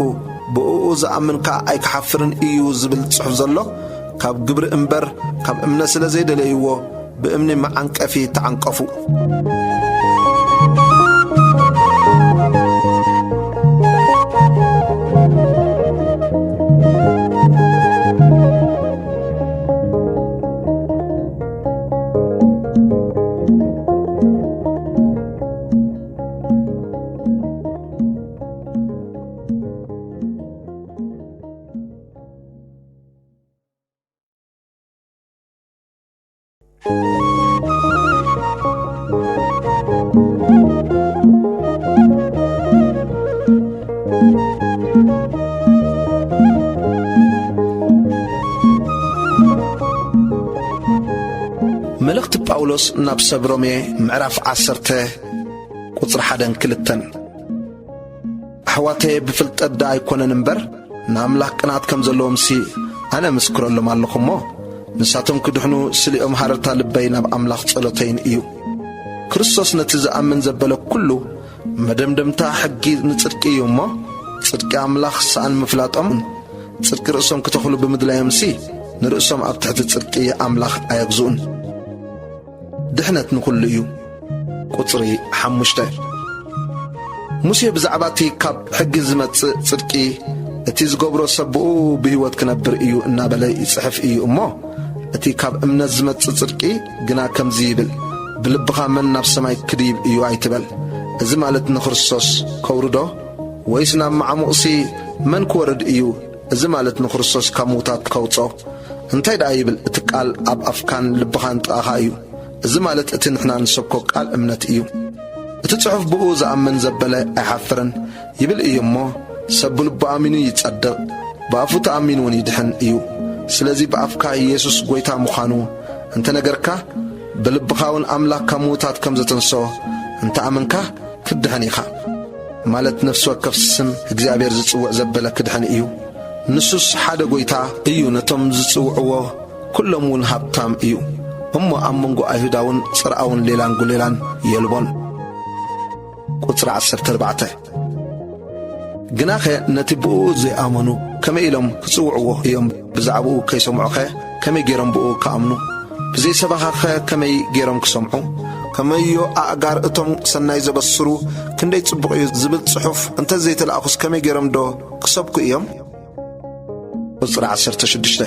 ብእኡ ዝኣምን ከኣ ኣይክሓፍርን እዩ ዝብል ጽሑፍ ዘሎ፣ ካብ ግብሪ እምበር ካብ እምነት ስለ ዘይደለይዎ ብእምኒ መዓንቀፊ ተዓንቀፉ። መልእኽቲ ጳውሎስ ናብ ሰብ ሮሜ ምዕራፍ ዓሰርተ ቁጽሪ ሓደን ክልተን። ኣሕዋተየ ብፍልጠት ደኣ ኣይኮነን እምበር፣ ንኣምላኽ ቅንኣት ከም ዘለዎምሲ ኣነ ምስክረሎም ኣለኹ እሞ፣ ንሳቶም ክድሕኑ ስሊኦም ሃረርታ ልበይ ናብ ኣምላኽ ጸሎተይን እዩ። ክርስቶስ ነቲ ዝኣምን ዘበለ ኩሉ መደምደምታ ሕጊ ንጽድቂ እዩ እሞ፣ ጽድቂ ኣምላኽ ሰኣን ምፍላጦም፣ ጽድቂ ርእሶም ክተኽሉ ብምድላዮምሲ፣ ንርእሶም ኣብ ትሕቲ ጽድቂ ኣምላኽ ኣየግዝኡን። ድሕነት ንኹሉ እዩ። ቁጽሪ ሓሙሽተ። ሙሴ ብዛዕባ እቲ ካብ ሕጊ ዝመጽእ ጽድቂ፣ እቲ ዝገብሮ ሰብ ብኡ ብህይወት ክነብር እዩ እናበለ ይጽሕፍ እዩ እሞ፣ እቲ ካብ እምነት ዝመጽእ ጽድቂ ግና ከምዚ ይብል፣ ብልብኻ መን ናብ ሰማይ ክድይብ እዩ ኣይትበል። እዚ ማለት ንክርስቶስ ከውርዶ፣ ወይስ ናብ መዓሙቕሲ መን ክወርድ እዩ? እዚ ማለት ንክርስቶስ ካብ ምዉታት ከውጾ። እንታይ ደኣ ይብል እቲ ቃል ኣብ ኣፍካን ልብኻን ጥቓኻ እዩ። እዚ ማለት እቲ ንሕና ንሰብኮ ቃል እምነት እዩ። እቲ ጽሑፍ ብኡ ዝኣምን ዘበለ ኣይሓፍርን ይብል እዩ እሞ፣ ሰብ ብልቡ ኣሚኑ ይጸድቕ፣ ብኣፉ ተኣሚኑ እውን ይድሕን እዩ። ስለዚ ብኣፍካ ኢየሱስ ጐይታ ምዃኑ እንተ ነገርካ፣ ብልብኻ እውን ኣምላኽ ካብ ምዉታት ከም ዘተንስኦ እንተ ኣመንካ፣ ክትድሕን ኢኻ። ማለት ነፍሲ ወከፍ ስም እግዚኣብሔር ዝጽውዕ ዘበለ ክድሕን እዩ። ንሱስ ሓደ ጐይታ እዩ፣ ነቶም ዝጽውዕዎ ኩሎም እውን ሃብታም እዩ። እሞ ኣብ መንጎ ኣይሁዳውን ጽርኣውን ሌላን ጒሌላን የልቦን። ቁጽሪ ዓሰርተ ኣርባዕተ። ግናኸ ነቲ ብእኡ ዘይኣመኑ ከመይ ኢሎም ክጽውዕዎ እዮም? ብዛዕባኡ ከይሰምዑኸ ከመይ ገይሮም ብእኡ ክኣምኑ? ብዘይሰበኻኸ ከመይ ገይሮም ክሰምዑ? ከመዮ ኣእጋር እቶም ሰናይ ዘበስሩ ክንደይ ጽቡቕ እዩ ዝብል ጽሑፍ እንተ ዘይተላእኹስ ከመይ ገይሮም ዶ ክሰብኩ እዮም? ቁጽሪ ዓሰርተ ሽዱሽተ።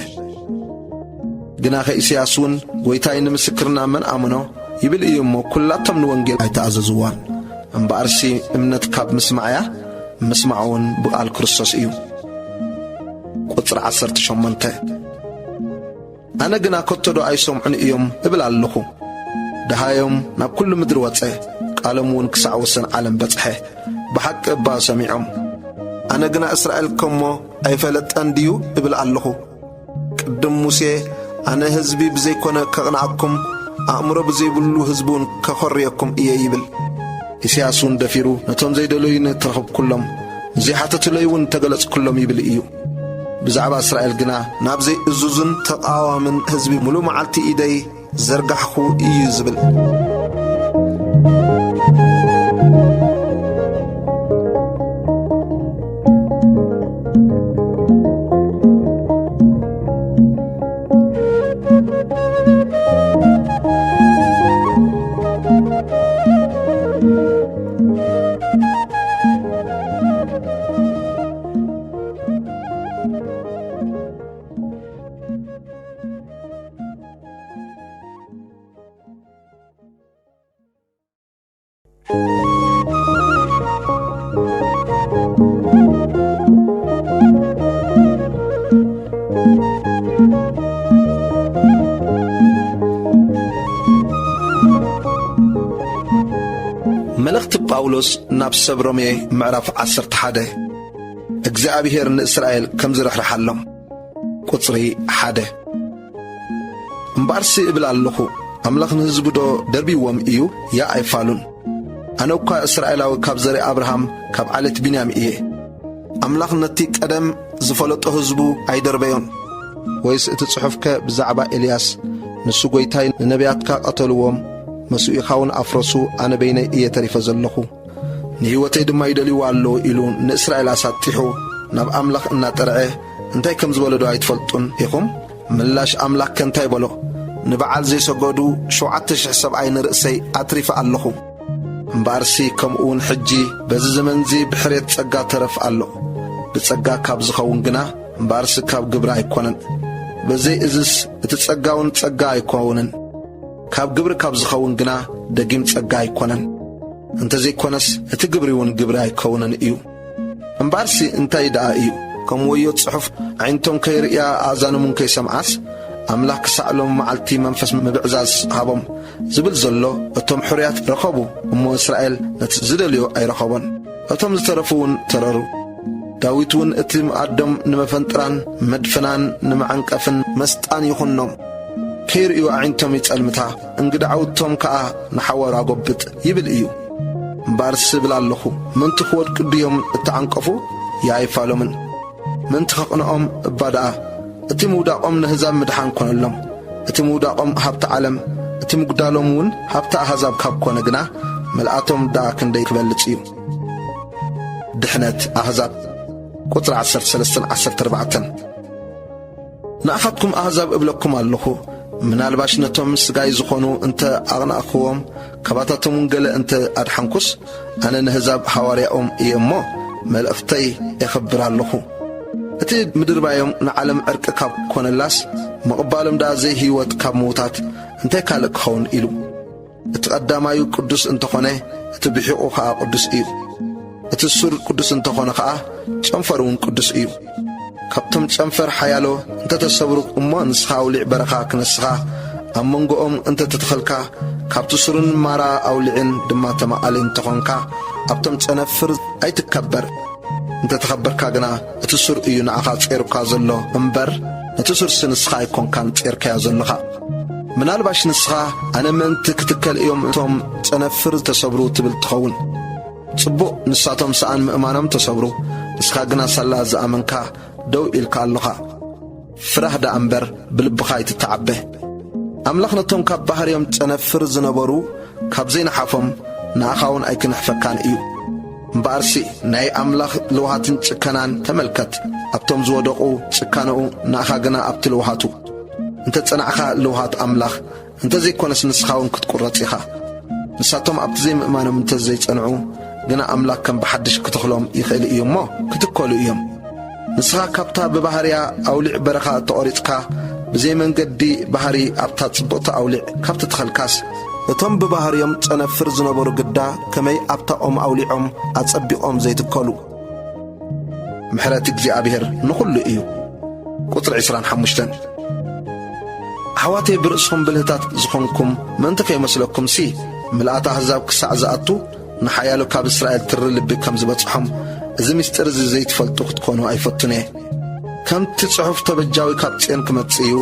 ግናኸ ኢሳያስ እውን፣ "ጐይታይ ንምስክርና መን ኣመኖ?" ይብል እዩ እሞ፣ ኩላቶም ንወንጌል ኣይተኣዘዝዋን። እምበኣርሲ እምነት ካብ ምስማዕ እያ፣ ምስማዕ እውን ብቓል ክርስቶስ እዩ። ቁጽሪ ዓሰርተ ሸሞንተ። ኣነ ግና፣ "ከቶ ዶ ኣይሰምዑን እዮም?" እብል ኣለኹ። ደሃዮም ናብ ኩሉ ምድሪ ወጸ፣ ቃሎም እውን ክሳዕ ወሰን ዓለም በጽሐ። ብሓቂ እባ ሰሚዖም። ኣነ ግና፣ "እስራኤል ከሞ ኣይፈለጠን ድዩ?" እብል ኣለኹ። ቅድም ሙሴ፣ "ኣነ ህዝቢ ብዘይኮነ ከቕንኣኩም፣ ኣእምሮ ብዘይብሉ ህዝቢ እውን ከኾርየኩም እየ" ይብል። ኢሳያስ እውን ደፊሩ፣ "ነቶም ዘይደለዩኒ ተረኽብኩሎም፣ ንዘይሓተቱለይ እውን ተገለጽኩሎም" ይብል እዩ። ብዛዕባ እስራኤል ግና፣ "ናብ ዘይእዙዝን ተቓዋምን ህዝቢ ምሉእ መዓልቲ ኢደይ ዘርጋሕኩ" እዩ ዝብል። መልእኽቲ ጳውሎስ ናብ ሰብ ሮሜ ምዕራፍ ዓሰርተ ሓደ። እግዚኣብሔር ንእስራኤል ከም ዝርሕርሓሎም። ቁጽሪ ሓደ። እምበኣርሲ እብል ኣለኹ፣ ኣምላኽ ንህዝቡ ዶ ደርቢዎም እዩ? ያእ ኣይፋሉን። ኣነ እኳ እስራኤላዊ ካብ ዘርኢ ኣብርሃም ካብ ዓሌት ብንያም እየ። ኣምላኽ ነቲ ቀደም ዝፈለጦ ህዝቡ ኣይደርበዮን። ወይስ እቲ ጽሑፍከ ብዛዕባ ኤልያስ፣ "ንሱ ጐይታይ ንነቢያትካ ቀተልዎም፣ መሲኡኻ እውን ኣፍረሱ፣ ኣነ በይነይ እየ ተሪፈ ዘለኹ"? ንህይወተይ ድማ ይደልይዋ ኣለዉ ኢሉ ንእስራኤል ኣሳጢሑ ናብ ኣምላኽ እናጠርዐ እንታይ ከም ዝበሎ ዶ ኣይትፈልጡን ኢኹም? ምላሽ ኣምላኽከ እንታይ በሎ? ንበዓል ዘይሰገዱ ሸውዓተ ሽሕ ሰብኣይ ንርእሰይ ኣትሪፈ ኣለኹ። እምበኣርሲ ከምኡ እውን ሕጂ በዚ ዘመንዚ ብሕሬት ጸጋ ተረፍ ኣሎ። ብጸጋ ካብ ዝኸውን ግና እምበኣርሲ ካብ ግብሪ ኣይኮነን። በዘይ እዝስ እቲ ጸጋ እውን ጸጋ ኣይኮውንን። ካብ ግብሪ ካብ ዝኸውን ግና ደጊም ጸጋ ኣይኮነን። እንተዘይኮነስ እቲ ግብሪ እውን ግብሪ ኣይከውንን እዩ። እምበኣርሲ እንታይ ደኣ እዩ? ከም ወዮ ጽሑፍ፣ "ኣዒንቶም ከይርእያ ኣእዛኖም እውን ከይሰምዓስ፣ ኣምላኽ ክሳዕ ሎም መዓልቲ መንፈስ ምብዕዛዝ ሃቦም" ዝብል ዘሎ፣ እቶም ሕሩያት ረኸቡ እሞ እስራኤል ነቲ ዝደልዮ ኣይረኸቦን። እቶም ዝተረፉ እውን ተረሩ። ዳዊት እውን፣ "እቲ መኣዶም ንመፈንጥራን መድፈናን ንመዓንቀፍን መስጣን ይኹኖም። ከይርእዩ ኣዒንቶም ይጸልምታ፣ እንግዳዓውቶም ከኣ ንሓዋሩ ኣጎብጥ" ይብል እዩ። እምበኣርስ እብል ኣለኹ፣ ምእንቲ ክወድቁ ድዮም እተዓንቀፉ? ይኣይፋሎምን። ምእንቲ ኸቕንኦም እባ ደኣ፣ እቲ ምውዳቖም ነህዛብ ምድሓን ኮነሎም። እቲ ምውዳቖም ሃብቲ ዓለም፣ እቲ ምጉዳሎም እውን ሃብቲ ኣህዛብ ካብ ኮነ ግና፣ ምልኣቶም ደኣ ክንደይ ክበልጽ እዩ። ድሕነት ኣህዛብ። ቁጽሪ ዓሰርተ ሰለስተን ዓሰርተ ኣርባዕተን። ንኣኻትኩም ኣህዛብ እብለኩም ኣለኹ፣ ምናልባሽ ነቶም ስጋይ ዝኾኑ እንተ ኣቕናእኽዎም፣ ካባታቶም እውን ገለ እንተ ኣድሓንኩስ፣ ኣነ ንህዛብ ሃዋርያኦም እየ እሞ፣ መልእኽተይ የኽብር ኣለኹ። እቲ ምድርባዮም ንዓለም ዕርቂ ካብ ኮነላስ፣ ምቕባሎም ደኣ ዘይህይወት ካብ ምዉታት እንታይ ካልእ ክኸውን ኢሉ? እቲ ቀዳማዩ ቅዱስ እንተኾነ፣ እቲ ብሒቑ ኸኣ ቅዱስ እዩ። እቲ ሱር ቅዱስ እንተኾነ ኸኣ፣ ጨንፈር እውን ቅዱስ እዩ። ካብቶም ጨንፈር ሓያሎ እንተ ተሰብሩ እሞ ንስኻ ኣውሊዕ በረኻ ክነስኻ ኣብ መንጎኦም እንተ ተተኸልካ፣ ካብቲ ሱርን ማራ ኣውሊዕን ድማ ተማቓሊ እንተ ኾንካ፣ ኣብቶም ጨነፍር ኣይትከበር። እንተ ተኸበርካ ግና እቲ ሱር እዩ ንኣኻ ጼሩካ ዘሎ እምበር፣ ነቲ ሱርሲ ንስኻ ኣይኮንካን ጼርካዮ ዘለኻ። ምናልባሽ ንስኻ ኣነ ምእንቲ ክትከል እዮም እቶም ጨነፍር ዝተሰብሩ ትብል ትኸውን። ጽቡቕ፣ ንሳቶም ሰኣን ምእማኖም ተሰብሩ፣ ንስኻ ግና ሳላ ዝኣመንካ ደው ኢልካ ኣሎኻ። ፍራህ ደኣ እምበር ብልብኻ ኣይትተዓበ። ኣምላኽ ነቶም ካብ ባህርዮም ጨነፍር ዝነበሩ ካብ ዘይነሓፎም ንኣኻ እውን ኣይክንሕፈካን እዩ። እምበኣርሲ ናይ ኣምላኽ ልውሃትን ጭከናን ተመልከት። ኣብቶም ዝወደቑ ጭካነኡ፣ ንኣኻ ግና ኣብቲ ልውሃቱ። እንተ ጸናዕኻ ልውሃት ኣምላኽ፣ እንተ ዘይኮነስ ንስኻ እውን ክትቁረጽ ኢኻ። ንሳቶም ኣብቲ ዘይምእማኖም እንተ ዘይጸንዑ ግና ኣምላኽ ከም ብሓድሽ ክተኽሎም ይኽእል እዩ እሞ ክትከሉ እዮም። ንስኻ ካብታ ብባህርያ ኣውሊዕ በረኻ እተቖሪጽካ፣ ብዘይ መንገዲ ባህሪ ኣብታ ጽብቕቲ ኣውሊዕ ካብ ትተኸልካስ፣ እቶም ብባህርዮም ጨነፍር ዝነበሩ ግዳ ከመይ ኣብታ ኦም ኣውሊዖም ኣጸቢቖም ዘይትከሉ? ምሕረት እግዚኣብሔር ንኹሉ እዩ። ቁጽሪ ዕስራን ሓሙሽተን። ኣሕዋተይ፣ ብርእስኹም ብልህታት ዝኾንኩም ምእንቲ ከይመስለኩምሲ፣ ምልኣት ኣህዛብ ክሳዕ ዝኣቱ፣ ንሓያሎ ካብ እስራኤል ትሪ ልቢ ከም ዝበጽሖም፣ እዚ ምስጢር እዚ ዘይትፈልጡ ክትኮኑ ኣይፈቱን እየ። ከምቲ ጽሑፍ፣ ተበጃዊ ካብ ጽዮን ክመጽእ እዩ፣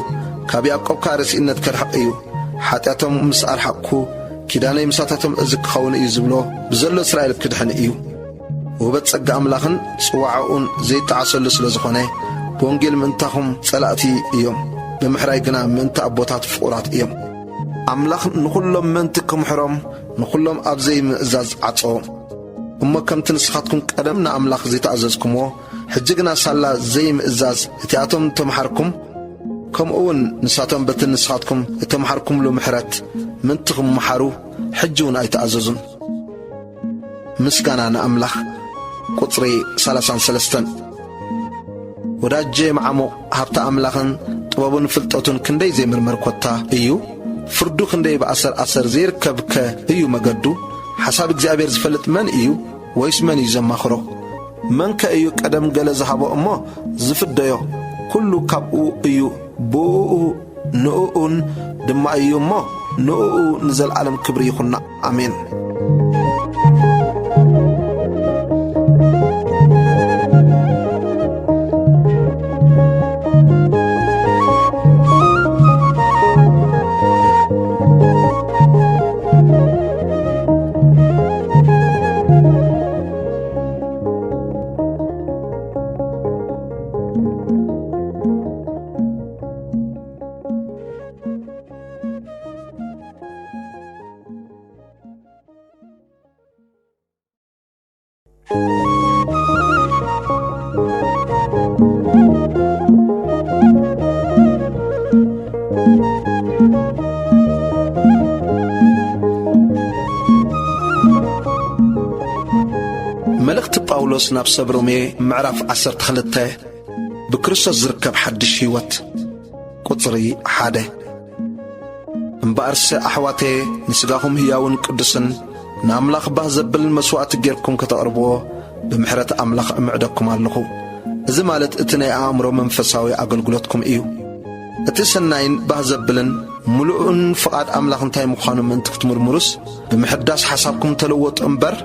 ካብ ያዕቆብ ከኣ ርሲእነት ከርሕቕ እዩ። ሓጢኣቶም ምስ ኣርሓቕኩ፣ ኪዳነይ ምሳታቶም እዚ ክኸውን እዩ ዝብሎ ብዘሎ እስራኤል ክድሕን እዩ። ውህበት ጸጋ ኣምላኽን ጽዋዕኡን ዘይጠዓሰሉ ስለ ዝኾነ፣ ብወንጌል ምእንታኹም ጸላእቲ እዮም፣ ብምሕራይ ግና ምእንቲ ኣቦታት ፍቑራት እዮም። ኣምላኽ ንኹሎም ምእንቲ ክምሕሮም፣ ንኹሎም ኣብ ዘይምእዛዝ ዓጸዎም። እሞ ከምቲ ንስኻትኩም ቀደም ንኣምላኽ ዘይተኣዘዝኩምዎ፣ ሕጂ ግና ሳላ ዘይምእዛዝ እቲኣቶም እተምሓርኩም፣ ከምኡ እውን ንሳቶም በቲ ንስኻትኩም እተምሓርኩምሉ ምሕረት ምእንቲ ክምሓሩ፣ ሕጂ እውን ኣይተኣዘዙን። ምስጋና ንኣምላኽ። ቁጽሪ ሰላሳን ሰለስተን። ወዳጀ መዓሙቕ ሃብቲ ኣምላኽን ጥበቡን ፍልጠቱን ክንደይ ዘይምርመር ኮታ እዩ! ፍርዱ ክንደይ ብኣሰር ኣሰር ዘይርከብከ እዩ መገዱ! ሓሳብ እግዚኣብሔር ዝፈልጥ መን እዩ? ወይስ መን እዩ ዘማኽሮ? መንከ እዩ ቀደም ገለ ዝሃቦ እሞ ዝፍደዮ? ኩሉ ካብኡ እዩ፣ ብእኡ ንእኡን ድማ እዩ እሞ፣ ንእኡ ንዘለዓለም ክብሪ ይኹንና። ኣሜን። መልእኽቲ ጳውሎስ ናብ ሰብ ሮሜ ምዕራፍ ዓሰርተ ክልተ። ብክርስቶስ ዝርከብ ሓድሽ ህይወት። ቁጽሪ ሓደ። እምበኣርሰ ኣሕዋተየ፣ ንስጋኹም ህያውን ቅዱስን ንኣምላኽ ባህ ዘብልን መስዋእቲ ጌርኩም ከተቕርብዎ ብምሕረት ኣምላኽ እምዕደኩም ኣለኹ። እዚ ማለት እቲ ናይ ኣእምሮ መንፈሳዊ ኣገልግሎትኩም እዩ። እቲ ሰናይን ባህ ዘብልን ምሉእን ፍቓድ ኣምላኽ እንታይ ምዃኑ ምእንቲ ክትምርምሩስ፣ ብምሕዳስ ሓሳብኩም ተለወጡ እምበር፣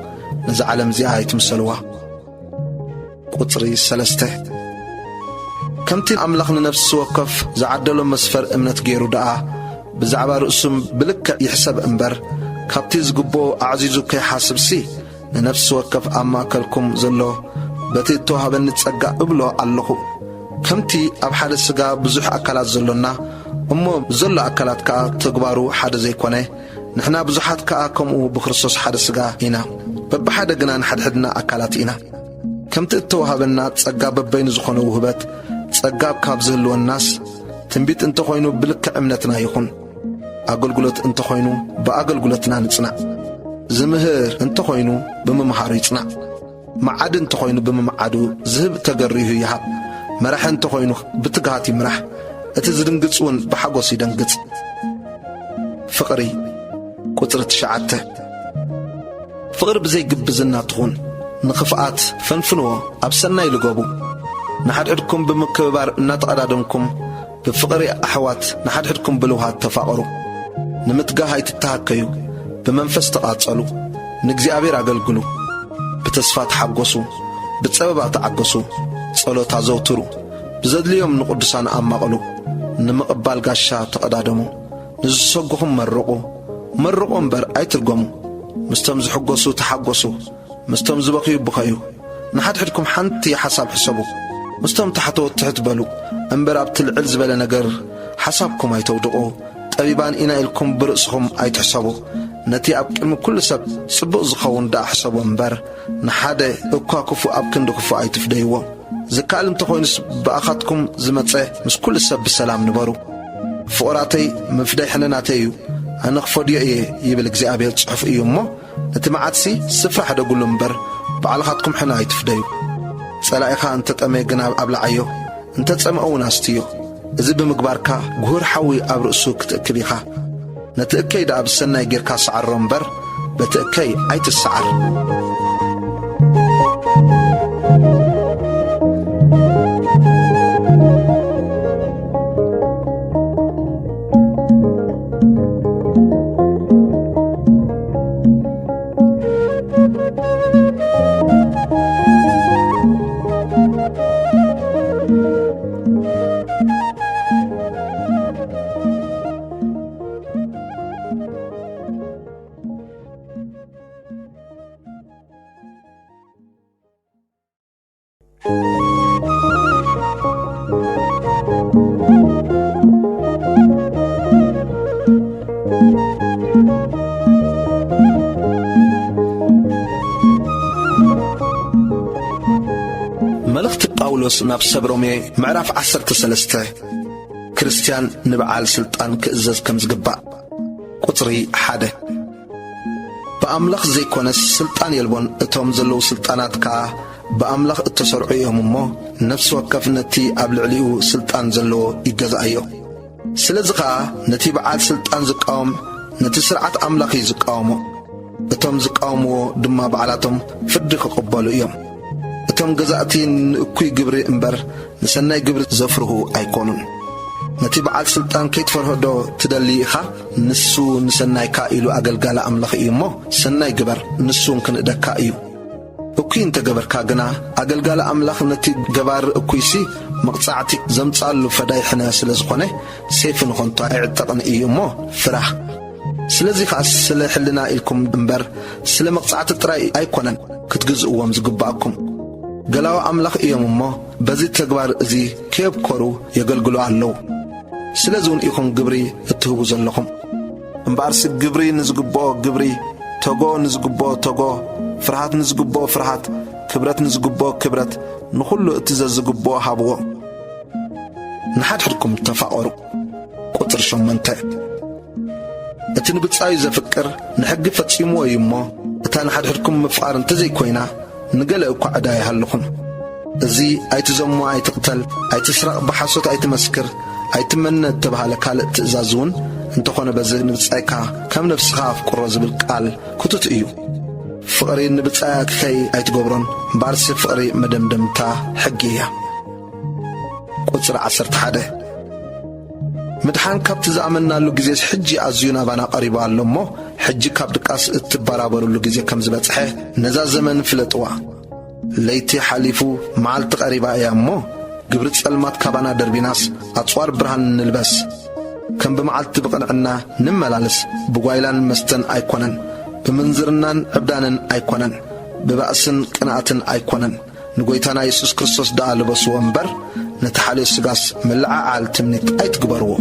ነዛ ዓለም እዚኣ ኣይትምሰልዋ። ቁጽሪ ሰለስተ። ከምቲ ኣምላኽ ንነፍሲ ወከፍ ዝዓደሎ መስፈር እምነት ገይሩ ደኣ፣ ብዛዕባ ርእሱ ብልክዕ ይሕሰብ እምበር፣ ካብቲ ዝግብኦ ኣዕዚዙ ከይሓስብሲ፣ ንነፍሲ ወከፍ ኣብ ማእከልኩም ዘሎ በቲ እተዋህበኒ ጸጋ እብሎ ኣለኹ። ከምቲ ኣብ ሓደ ስጋ ብዙሕ ኣካላት ዘሎና፣ እሞ ዘሎ ኣካላት ከኣ ተግባሩ ሓደ ዘይኮነ፣ ንሕና ብዙሓት ከኣ ከምኡ ብክርስቶስ ሓደ ስጋ ኢና፣ በብሓደ ግና ንሓድሕድና ኣካላት ኢና። ከምቲ እተዋህበና ጸጋ በበይኑ ዝኾነ ውህበት፣ ጸጋ ካብ ዝህልወናስ፣ ትንቢት እንተኾይኑ ብልክዕ እምነትና ይኹን፣ ኣገልግሎት እንተኾይኑ ብኣገልግሎትና ንጽናዕ፣ ዝምህር እንተኾይኑ ብምምሃሩ ይጽናዕ፣ መዓዲ እንተኾይኑ ብምምዓዱ፣ ዝህብ ተገሪሁ ይሃብ፣ መራሒ እንተኾይኑ ብትግሃት ይምራሕ፣ እቲ ዝድንግጽ እውን ብሓጎስ ይደንግጽ። ፍቕሪ። ቁጽሪ ትሽዓተ። ፍቕሪ ብዘይ ግብዝና ትኹን፣ ንኽፍኣት ፈንፍንዎ፣ ኣብ ሰናይ ልገቡ። ንሓድሕድኩም ብምክብባር እናተቐዳደምኩም፣ ብፍቕሪ ኣሕዋት ንሓድሕድኩም ብልውሃት ተፋቐሩ። ንምትጋህ ኣይትተሃከዩ፣ ብመንፈስ ተቓጸሉ፣ ንእግዚኣብሔር ኣገልግሉ። ብተስፋ ተሓጎሱ፣ ብጸበባ ተዓገሱ፣ ጸሎት ኣዘውትሩ፣ ብዘድልዮም ንቕዱሳን ኣማቕሉ፣ ንምቕባል ጋሻ ተቐዳደሙ። ንዝሰጉኹም መርቑ፣ መርቑ እምበር ኣይትርገሙ። ምስቶም ዝሕጎሱ ተሓጎሱ፣ ምስቶም ዝበኽዩ ብኸዩ። ንሓድሕድኩም ሓንቲ ሓሳብ ሕሰቡ። ምስቶም ታሕተዎት ትሕት በሉ እምበር፣ ኣብቲ ልዕል ዝበለ ነገር ሓሳብኩም ኣይተውድቑ። ጠቢባን ኢና ኢልኩም ብርእስኹም ኣይትሕሰቡ። ነቲ ኣብ ቅድሚ ኩሉ ሰብ ጽቡቕ ዝኸውን ደኣ ሕሰቡ እምበር፣ ንሓደ እኳ ክፉእ ኣብ ክንዲ ክፉእ ኣይትፍደይዎ። ዝከኣል እንተኾይኑስ ብኣኻትኩም ዝመጸ ምስ ኩሉ ሰብ ብሰላም ንበሩ። ፍቑራተይ፣ ምፍዳይ ሕነ ናተይ እዩ፣ ኣነ ክፈድዮ እየ ይብል እግዚኣብሔር ጽሑፍ እዩ እሞ፣ ነቲ መዓትሲ ስፍራ ሕደጉሉ እምበር፣ ባዕልኻትኩም ሕነ ኣይትፍደዩ። ጸላኢኻ እንተጠመየ ግና ኣብልዓዮ፣ እንተጸምአ እውን ኣስትዮ። እዚ ብምግባርካ፣ ጉሁር ሓዊ ኣብ ርእሱ ክትእክብ ኢኻ። ነቲ እከይ ደኣ ብሰናይ ጌርካ ሰዓሮ እምበር፣ በቲ እከይ ኣይትሰዓር። መልእኽቲ ጳውሎስ ናብ ሰብ ሮሜ፣ ምዕራፍ ዓሰርተ ሰለስተ። ክርስትያን ንበዓል ስልጣን ክእዘዝ ከም ዝግባእ። ቁጽሪ ሓደ። ብኣምላኽ ዘይኮነስ ስልጣን የልቦን፣ እቶም ዘለዉ ስልጣናት ከኣ ብኣምላኽ እተሰርዑ እዮም እሞ፣ ነፍሲ ወከፍ ነቲ ኣብ ልዕሊኡ ስልጣን ዘለዎ ይገዝኣዮ። ስለዚ ኸኣ ነቲ በዓል ስልጣን ዝቃወም ነቲ ስርዓት ኣምላኽ እዩ ዝቃወሞ። እቶም ዝቃወምዎ ድማ ባዕላቶም ፍርዲ ክቕበሉ እዮም። እቶም ገዛእቲ ንእኩይ ግብሪ እምበር ንሰናይ ግብሪ ዘፍርሁ ኣይኮኑን። ነቲ በዓል ስልጣን ከይትፈርሆ ዶ ትደሊ ኢኻ? ንሱ ንሰናይካ ኢሉ ኣገልጋሊ ኣምላኽ እዩ እሞ፣ ሰናይ ግበር፣ ንሱ እውን ክንእደካ እዩ። እኩይ እንተ ገበርካ ግና፣ ኣገልጋሊ ኣምላኽ ነቲ ገባሪ እኩይሲ መቕጻዕቲ ዘምጽኣሉ ፈዳይ ሕነ ስለ ዝኾነ፣ ሴፍ ንኸንቱ ኣይዕጠቕን እዩ እሞ፣ ፍራህ። ስለዚ ኸኣ ስለ ሕልና ኢልኩም እምበር፣ ስለ መቕጻዕቲ ጥራይ ኣይኮነን ክትግዝእዎም ዝግባኣኩም። ገላዊ ኣምላኽ እዮም እሞ፣ በዚ ተግባር እዚ ከየብኮሩ የገልግሉ ኣለዉ። ስለዚ እውን ኢኹም ግብሪ እትህቡ ዘለኹም። እምበኣርሲ ግብሪ ንዝግብኦ ግብሪ፣ ተጎ ንዝግብኦ ተጎ፣ ፍርሃት ንዝግብኦ ፍርሃት፣ ክብረት ንዝግብኦ ክብረት፣ ንኹሉ እቲ ዘዝግብኦ ሃብዎ። ንሓድሕድኩም ተፋቐሩ። ቁጽሪ ሸሞንተ። እቲ ንብጻዩ ዘፍቅር ንሕጊ ፈጺምዎ እዩ እሞ፣ እታ ንሓድሕድኩም ምፍቓር እንተዘይኮይና፣ ንገለ እኳ ዕዳ ይሃልኹም። እዚ ኣይትዘሙ፣ ኣይትቕተል፣ ኣይትስረቕ፣ ብሓሶት ኣይትመስክር፣ ኣይትመነ እተባህለ ካልእ ትእዛዝ እውን እንተኾነ በዚ ንብጻይካ ከም ነፍስኻ ኣፍቅሮ ዝብል ቃል ክቱት እዩ። ፍቕሪ ንብጻያ ክከይ ኣይትገብሮን፣ እምበኣርሲ ፍቕሪ መደምደምታ ሕጊ እያ። ቁጽሪ ዓሰርተ ሓደ። ምድሓን ካብቲ ዝኣመንናሉ ግዜስ ሕጂ ኣዝዩ ናባና ቀሪቡ ኣሎ እሞ፣ ሕጂ ካብ ድቃስ እትበራበሩሉ ግዜ ከም ዝበጽሐ ነዛ ዘመን ፍለጥዋ። ለይቲ ሓሊፉ መዓልቲ ቀሪባ እያ እሞ፣ ግብሪ ጸልማት ካባና ደርቢናስ ኣጽዋር ብርሃን ንልበስ። ከም ብመዓልቲ ብቕንዕና ንመላለስ፣ ብጓይላን መስተን ኣይኮነን፣ ብምንዝርናን ዕብዳንን ኣይኮነን፣ ብባእስን ቅንኣትን ኣይኮነን፣ ንጐይታና የሱስ ክርስቶስ ደኣ ልበስዎ እምበር፣ ነቲ ሓልዮ ስጋስ ምልዕዓል ትምኒት ኣይትግበርዎ።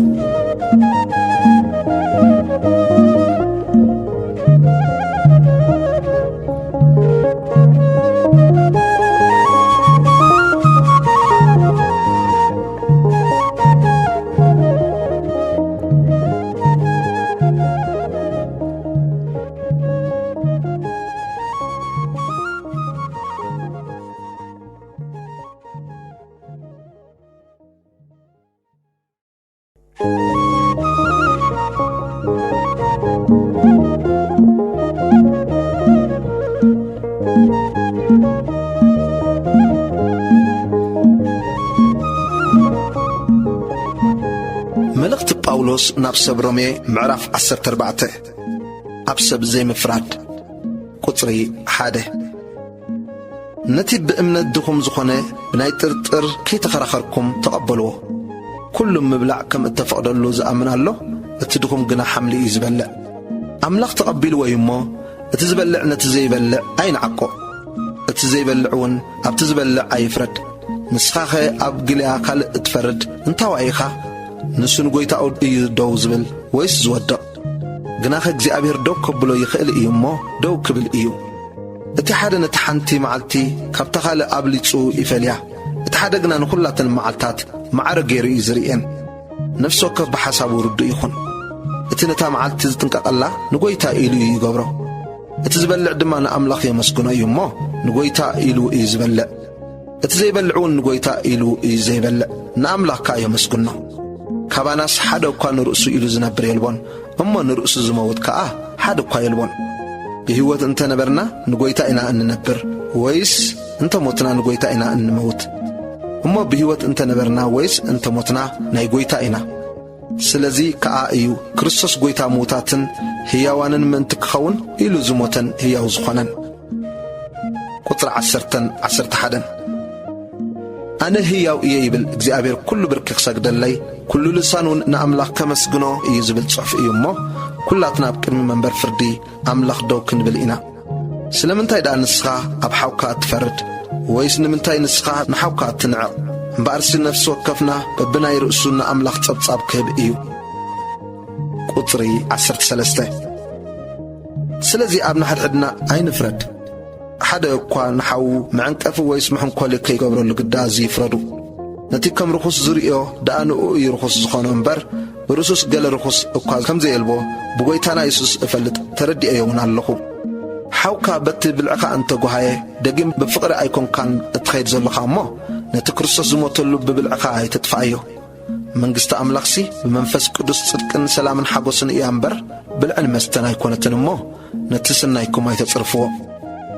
ናብ ሰብ ሮሜ ምዕራፍ ዓሰርተ ኣርባዕተ። ኣብ ሰብ ዘይምፍራድ። ቁጽሪ ሓደ። ነቲ ብእምነት ድኹም ዝኾነ ብናይ ጥርጥር ከይተኸራኸርኩም ተቐበልዎ። ኩሉ ምብላዕ ከም እተፈቕደሉ ዝኣምን ኣሎ፣ እቲ ድኹም ግና ሓምሊ እዩ ዝበልዕ። ኣምላኽ ተቐቢልዎ እዩ እሞ፣ እቲ ዝበልዕ ነቲ ዘይበልዕ ኣይንዓቆ። እቲ ዘይበልዕ እውን ኣብቲ ዝበልዕ ኣይፍረድ። ንስኻኸ ኣብ ግልያ ካልእ እትፈርድ እንታዋይ ኢኻ? ንሱ ንጐይታኡ እዩ ደው ዝብል ወይስ ዝወድቕ? ግናኸ እግዚኣብሔር ደው ከብሎ ይኽእል እዩ እሞ፣ ደው ክብል እዩ። እቲ ሓደ ነቲ ሓንቲ መዓልቲ ካብታ ካልእ ኣብሊጹ ይፈልያ፣ እቲ ሓደ ግና ንኹላተን መዓልታት ማዕረ ገይሩ እዩ ዝርእየን። ነፍሲ ወከፍ ብሓሳቡ ርዱእ ይኹን። እቲ ነታ መዓልቲ ዝጥንቀቐላ ንጐይታ ኢሉ እዩ ይገብሮ። እቲ ዝበልዕ ድማ ንኣምላኽ የመስግኖ እዩ እሞ፣ ንጐይታ ኢሉ እዩ ዝበልዕ። እቲ ዘይበልዕ እውን ንጐይታ ኢሉ እዩ ዘይበልዕ፣ ንኣምላኽ ከኣ የመስግኖ። ካባናስ ሓደ እኳ ንርእሱ ኢሉ ዝነብር የልቦን፣ እሞ ንርእሱ ዝመውት ከኣ ሓደ እኳ የልቦን። ብህይወት እንተ ነበርና ንጐይታ ኢና እንነብር፣ ወይስ እንተ ሞትና ንጐይታ ኢና እንመውት? እሞ ብህይወት እንተ ነበርና ወይስ እንተ ሞትና ናይ ጐይታ ኢና። ስለዚ ከኣ እዩ ክርስቶስ ጐይታ ምዉታትን ህያዋንን ምእንቲ ክኸውን ኢሉ ዝሞተን ህያው ዝኾነን። ቁጽሪ ዓሰርተን ዓሰርተ ሓደን። ኣነ ህያው እየ ይብል እግዚኣብሔር፣ ኩሉ ብርኪ ክሰግደለይ፣ ኩሉ ልሳን እውን ንኣምላኽ ከመስግኖ እዩ ዝብል ጽሑፍ እዩ እሞ፣ ኩላትና ኣብ ቅድሚ መንበር ፍርዲ ኣምላኽ ደው ክንብል ኢና። ስለምንታይ ደኣ ንስኻ ኣብ ሓውካ እትፈርድ? ወይስ ንምንታይ ንስኻ ንሓውካ እትንዕቕ? እምበኣርሲ ነፍሲ ወከፍና በብናይ ርእሱ ንኣምላኽ ጸብጻብ ክህብ እዩ። ቁጽሪ ዓሰርተ ሰለስተ። ስለዚ ኣብ ንሓድሕድና ኣይንፍረድ። ሓደ እኳ ንሓዉ መዕንቀፊ ወይስ መሕንኮሊ ከይገብረሉ ግዳ እዚ ይፍረዱ። ነቲ ከም ርኹስ ዝርእዮ ደኣ ንእኡ እዩ ርኹስ ዝኾኖ እምበር፣ ብርእሱስ ገለ ርኹስ እኳ ከም ዘየልቦ ብጐይታና የሱስ እፈልጥ፣ ተረዲኤዮ እውን ኣለኹ። ሓውካ በቲ ብልዕኻ እንተጓሃየ፣ ደጊም ብፍቕሪ ኣይኮንካን እትኸይድ ዘሎኻ እሞ፣ ነቲ ክርስቶስ ዝሞተሉ ብብልዕኻ ኣይተጥፍኣዮ። መንግስቲ ኣምላኽሲ ብመንፈስ ቅዱስ ጽድቅን ሰላምን ሓጎስን እያ እምበር፣ ብልዕን መስተን ኣይኮነትን እሞ፣ ነቲ ስናይኩም ኣይተጽርፍዎ።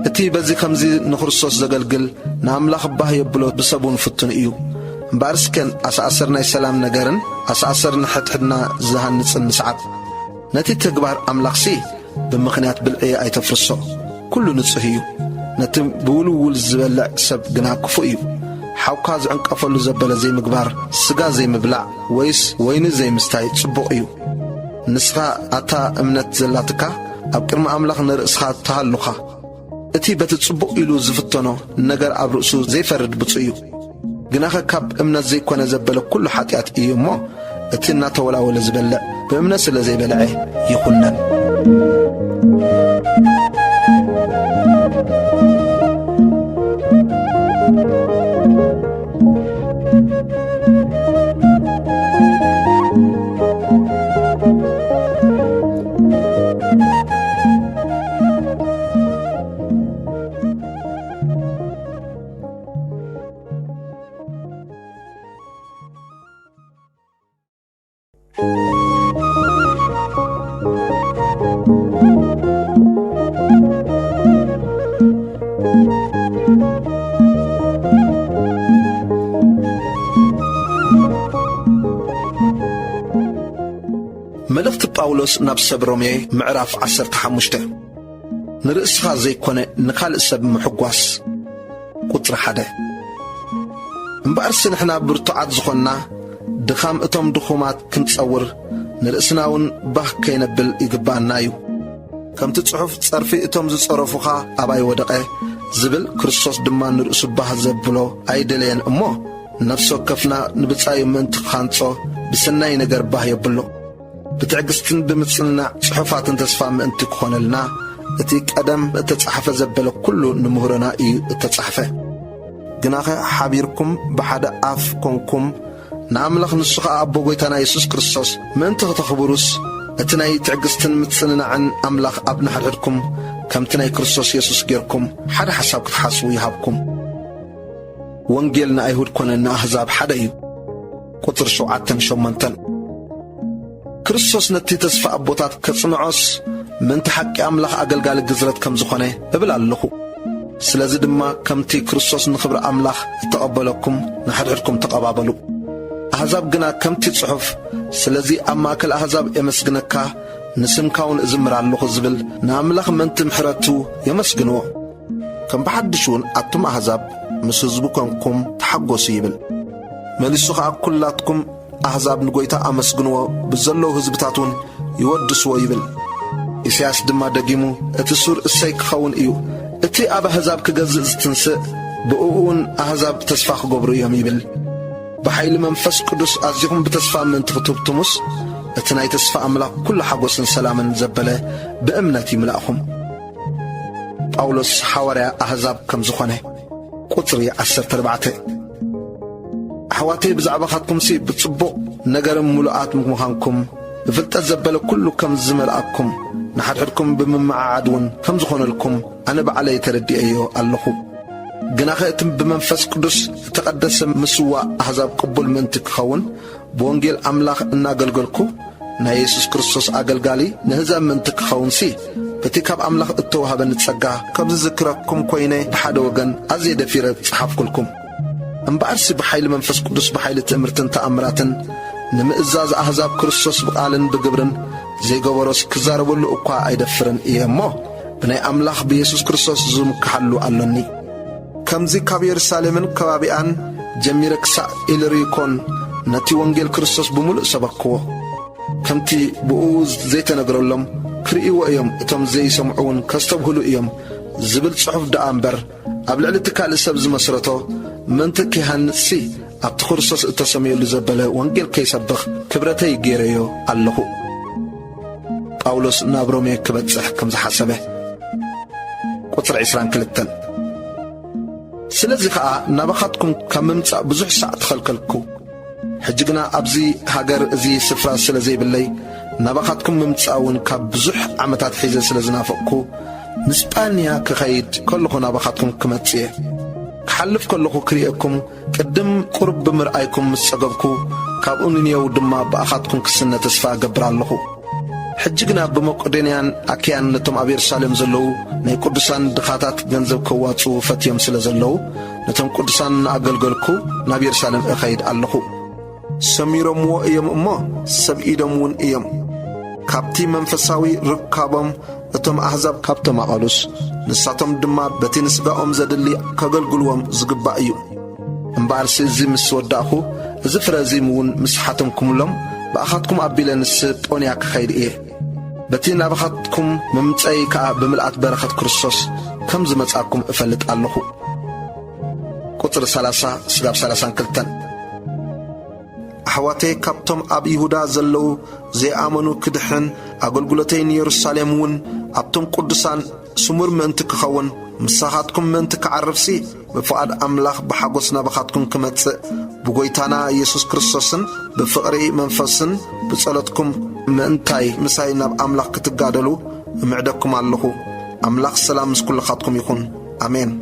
እቲ በዚ ከምዚ ንክርስቶስ ዘገልግል ንኣምላኽ ባህ የብሎ፣ ብሰብ እውን ፍቱን እዩ። እምበኣርስ ከን ኣሰኣሰር ናይ ሰላም ነገርን ኣሰኣሰር ንሕድሕድና ዝሃንጽን ንስዓብ። ነቲ ተግባር ኣምላኽሲ ብምኽንያት ብልዒ ኣይተፍርሶ። ኩሉ ንጹህ እዩ። ነቲ ብውልውል ዝበልዕ ሰብ ግና ክፉእ እዩ። ሓውካ ዝዕንቀፈሉ ዘበለ ዘይምግባር፣ ስጋ ዘይምብላዕ ወይስ ወይኒ ዘይምስታይ ጽቡቕ እዩ። ንስኻ ኣታ እምነት ዘላትካ፣ ኣብ ቅድሚ ኣምላኽ ንርእስኻ ተሃሉኻ። እቲ በቲ ጽቡቕ ኢሉ ዝፍተኖ ነገር ኣብ ርእሱ ዘይፈርድ ብፁዕ እዩ። ግናኸ ካብ እምነት ዘይኮነ ዘበለ ኩሉ ሓጢኣት እዩ እሞ፣ እቲ እናተወላወለ ዝበልዕ ብእምነት ስለ ዘይበልዐ ይኹነን። መልእኽቲ ጳውሎስ ናብ ሰብ ሮሜ ምዕራፍ ዓሰርተ ሓሙሽተ። ንርእስኻ ዘይኮነ ንኻልእ ሰብ ምሕጓስ። ቁጽሪ ሓደ። እምበኣርሲ ንሕና ብርቱዓት ዝኾንና፣ ድኻም እቶም ድኹማት ክንጸውር፣ ንርእስና እውን ባህ ከይነብል ይግብኣና እዩ። ከምቲ ጽሑፍ፣ "ጸርፊ እቶም ዝጸረፉኻ ኣባይ ወደቐ" ዝብል፣ ክርስቶስ ድማ ንርእሱ ባህ ዘብሎ ኣይደለየን እሞ፣ ነፍሲ ወከፍና ንብጻዩ ምእንቲ ክሃንጾ ብሰናይ ነገር ባህ የብሎ። ብትዕግስትን ብምጽንናዕ ጽሑፋትን ተስፋ ምእንቲ ክኾነልና፣ እቲ ቀደም እተጻሕፈ ዘበለ ኩሉ ንምህሮና እዩ እተጻሕፈ። ግናኸ ሓቢርኩም ብሓደ ኣፍ ኮንኩም ንኣምላኽ፣ ንሱ ኸኣ ኣቦ ጐይታና የሱስ ክርስቶስ ምእንቲ ኽተኽብሩስ፣ እቲ ናይ ትዕግስትን ምጽንናዕን ኣምላኽ ኣብ ንሓድሕድኩም ከምቲ ናይ ክርስቶስ የሱስ ጌርኩም ሓደ ሓሳብ ክትሓስቡ ይሃብኩም። ወንጌል ንኣይሁድ ኮነ ንኣህዛብ ሓደ እዩ። ቁጽሪ ሸውዓተን ሸሞንተን። ክርስቶስ ነቲ ተስፋ ኣቦታት ከጽንዖስ፣ ምእንቲ ሓቂ ኣምላኽ ኣገልጋሊ ግዝረት ከም ዝኾነ እብል ኣለኹ። ስለዚ ድማ፣ ከምቲ ክርስቶስ ንኽብሪ ኣምላኽ እተቐበለኩም፣ ንሓድሕድኩም ተቐባበሉ። ኣህዛብ ግና ከምቲ ጽሑፍ፣ "ስለዚ ኣብ ማእከል ኣህዛብ የመስግነካ፣ ንስምካ እውን እዝምር ኣለኹ" ዝብል ንኣምላኽ ምእንቲ ምሕረቱ የመስግንዎ። ከም ብሓድሽ እውን ኣቱም ኣህዛብ ምስ ህዝቡ ኮንኩም ተሓጎሱ ይብል። መሊሱ ኸኣ፣ "ኩላትኩም ኣህዛብ ንጎይታ ኣመስግንዎ፣ ብዘለዉ ህዝብታት እውን ይወድስዎ" ይብል። ኢሳያስ ድማ ደጊሙ፣ "እቲ ሱር እሰይ ክኸውን እዩ፣ እቲ ኣብ ኣህዛብ ክገዝእ ዝትንስእ፣ ብእኡ እውን ኣህዛብ ተስፋ ክገብሩ እዮም" ይብል። ብሓይሊ መንፈስ ቅዱስ ኣዚኹም ብተስፋ ምእንቲ ክትህብትሙስ፣ እቲ ናይ ተስፋ ኣምላኽ ኩሉ ሓጎስን ሰላምን ዘበለ ብእምነት ይምላእኹም። ጳውሎስ ሓዋርያ ኣህዛብ ከም ዝኾነ። ቁጽሪ ዓሰርተ ኣርባዕተ። ኣሕዋተይ፣ ብዛዕባኻትኩምሲ ብጽቡቕ ነገርን ምሉኣት ምዃንኩም፣ ብፍልጠት ዘበለ ኩሉ ከም ዝመልኣኩም፣ ንሓድሕድኩም ብምምዓዓድ እውን ከም ዝኾነልኩም ኣነ ባዕለይ ተረዲኤዮ ኣለኹ። ግናኸ እቲ ብመንፈስ ቅዱስ እተቐደሰ ምስዋእ ኣሕዛብ ቅቡል ምእንቲ ክኸውን፣ ብወንጌል ኣምላኽ እናገልገልኩ፣ ናይ የሱስ ክርስቶስ ኣገልጋሊ ንህዛብ ምእንቲ ክኸውንሲ፣ በቲ ካብ ኣምላኽ እተዋህበኒ ጸጋ፣ ከም ዝዝክረኩም ኮይነ ብሓደ ወገን ኣዝየ ደፊረ ጸሓፍኩልኩም። እምበኣርሲ ብሓይሊ መንፈስ ቅዱስ፣ ብሓይሊ ትእምርትን ተኣምራትን፣ ንምእዛዝ ኣሕዛብ ክርስቶስ ብቓልን ብግብርን ዘይገበሮስ ክዛረበሉ እኳ ኣይደፍርን እየ እሞ፣ ብናይ ኣምላኽ ብየሱስ ክርስቶስ ዝምክሓሉ ኣሎኒ። ከምዚ ካብ የሩሳሌምን ከባቢኣን ጀሚረ ክሳዕ ኢልሪኮን ነቲ ወንጌል ክርስቶስ ብምሉእ ሰበክዎ። ከምቲ ብእኡ ዘይተነግረሎም ክርእይዎ እዮም፣ እቶም ዘይሰምዑ እውን ከስተብህሉ እዮም ዝብል ጽሑፍ ደኣ እምበር፣ ኣብ ልዕሊ እቲ ካልእ ሰብ ዝመስረቶ ምእንቲ ኪሃንጽሲ ኣብቲ ክርስቶስ እተሰምየሉ ዘበለ ወንጌል ከይሰብኽ ክብረተይ ገይረዮ ኣለኹ። ጳውሎስ ናብ ሮሜ ክበጽሕ ከም ዝሓሰበ። ቁጽሪ ዕስራን ክልተን። ስለዚ ኸኣ ናባኻትኩም ካብ ምምጻእ ብዙሕ ሳዕ ተኸልከልኩ። ሕጂ ግና ኣብዚ ሃገር እዚ ስፍራ ስለ ዘይብለይ፣ ናባኻትኩም ምምጻእ እውን ካብ ብዙሕ ዓመታት ሒዘ ስለ ዝናፈቕኩ፣ ንስጳንያ ክኸይድ ከለኹ ናባኻትኩም ክመጽእ እየ። ክሓልፍ ከለኹ ክርእየኩም፣ ቅድም ቁሩብ ብምርኣይኩም ምስ ጸገብኩ፣ ካብኡ ንንየው ድማ ብኣኻትኩም ክስነ ተስፋ እገብር ኣለኹ። ሕጂ ግና ብመቄዶንያን ኣክያን ነቶም ኣብ የሩሳሌም ዘለዉ ናይ ቅዱሳን ድኻታት ገንዘብ ከዋጽኡ ፈትዮም ስለ ዘለዉ፣ ነቶም ቅዱሳን እናኣገልገልኩ ናብ የሩሳሌም እኸይድ ኣለኹ። ሰሚሮምዎ እዮም እሞ ሰብኢዶም እውን እዮም። ካብቲ መንፈሳዊ ርካቦም እቶም ኣሕዛብ ካብ ተማቐሉስ፣ ንሳቶም ድማ በቲ ንስጋኦም ዘድሊ ከገልግልዎም ዝግባእ እዩ። እምበኣርሲ እዚ ምስ ወዳእኹ፣ እዚ ፍረ እዚ እውን ምስ ሓተምኩምሎም፣ ብኣኻትኩም ኣቢለ ንስጳንያ ክኸይድ እየ። በቲ ናባኻትኩም ምምጸይ ከኣ ብምልኣት በረኸት ክርስቶስ ከም ዝመጻእኩም እፈልጥ ኣለኹ። ቁጽሪ ሰላሳ ስጋብ ሰላሳን ክልተን። ኣሕዋተይ፣ ካብቶም ኣብ ይሁዳ ዘለዉ ዘይኣመኑ ክድሕን፣ ኣገልግሎተይ ንየሩሳሌም እውን ኣብቶም ቅዱሳን ስሙር ምእንቲ ክኸውን፣ ምሳኻትኩም ምእንቲ ክዓርፍሲ፣ ብፍቓድ ኣምላኽ ብሓጎስ ናባኻትኩም ክመጽእ፣ ብጐይታና የሱስ ክርስቶስን ብፍቕሪ መንፈስን ብጸሎትኩም ምእንታይ ምሳይ ናብ ኣምላኽ ክትጋደሉ እምዕደኩም ኣለኹ። ኣምላኽ ሰላም ምስ ኩልኻትኩም ይኹን። ኣሜን።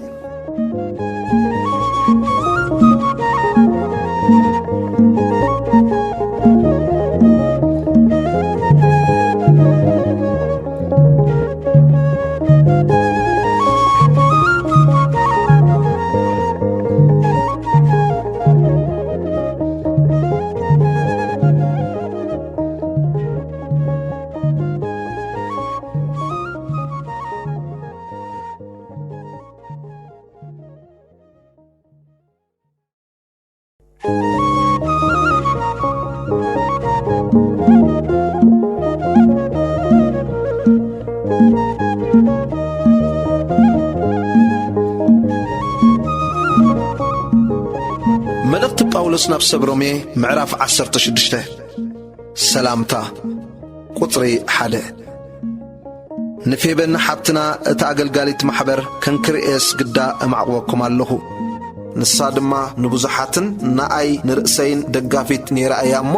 መልእኽቲ ጳውሎስ ናብ ሰብ ሮሜ፣ ምዕራፍ ዓሰርተ ሽዱሽተ። ሰላምታ። ቁጽሪ ሓደ። ንፌበን ሓብትና፣ እታ ኣገልጋሊት ማሕበር፣ ከንክርኤስ ግዳ እማዕቕበኩም ኣለኹ። ንሳ ድማ ንብዙሓትን ንኣይ ንርእሰይን ደጋፊት ነይራ እያ እሞ፣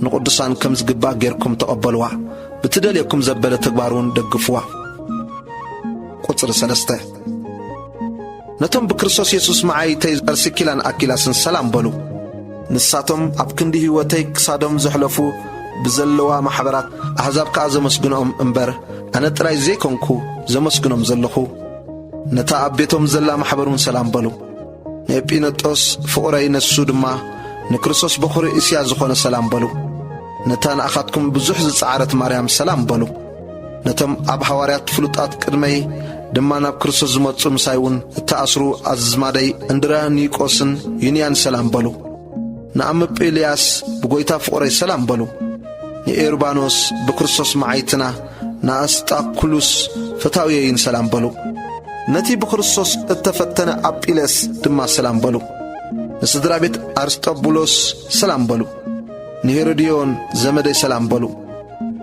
ንቕዱሳን ከም ዝግባእ ጌርኩም ተቐበልዋ። ብትደልየኩም ዘበለ ተግባር እውን ደግፍዋ። ቁጽሪ ሰለስተ። ነቶም ብክርስቶስ የሱስ መዓይተይ ፐርስኪላን ኣኪላስን ሰላም በሉ። ንሳቶም ኣብ ክንዲ ህይወተይ ክሳዶም ዘሕለፉ ብዘለዋ ማሕበራት ኣሕዛብ ከኣ ዘመስግንኦም እምበር፣ ኣነ ጥራይ ዘይኮንኩ ዘመስግኖም ዘለኹ። ነታ ኣብ ቤቶም ዘላ ማሕበር እውን ሰላም በሉ። ንኤጲነጦስ ፍቑረይ፣ ነሱ ድማ ንክርስቶስ በኹሪ እስያ ዝኾነ ሰላም በሉ። ነታ ንኣኻትኩም ብዙሕ ዝጸዓረት ማርያም ሰላም በሉ። ነቶም ኣብ ሃዋርያት ፍሉጣት ቅድመይ ድማ ናብ ክርስቶስ ዝመጹ ምሳይ እውን እተኣስሩ ኣዝማደይ እንድራኒቆስን ዩንያን ሰላም በሉ። ንኣምጵልያስ ብጎይታ ፍቕረይ ሰላም በሉ። ንኤርባኖስ ብክርስቶስ መዓይትና፣ ንኣስጣኩሉስ ፈታውየይን ሰላም በሉ። ነቲ ብክርስቶስ እተፈተነ ኣጲለስ ድማ ሰላም በሉ። ንስድራ ቤት ኣርስጦቡሎስ ሰላም በሉ። ንሄሮድዮን ዘመደይ ሰላም በሉ።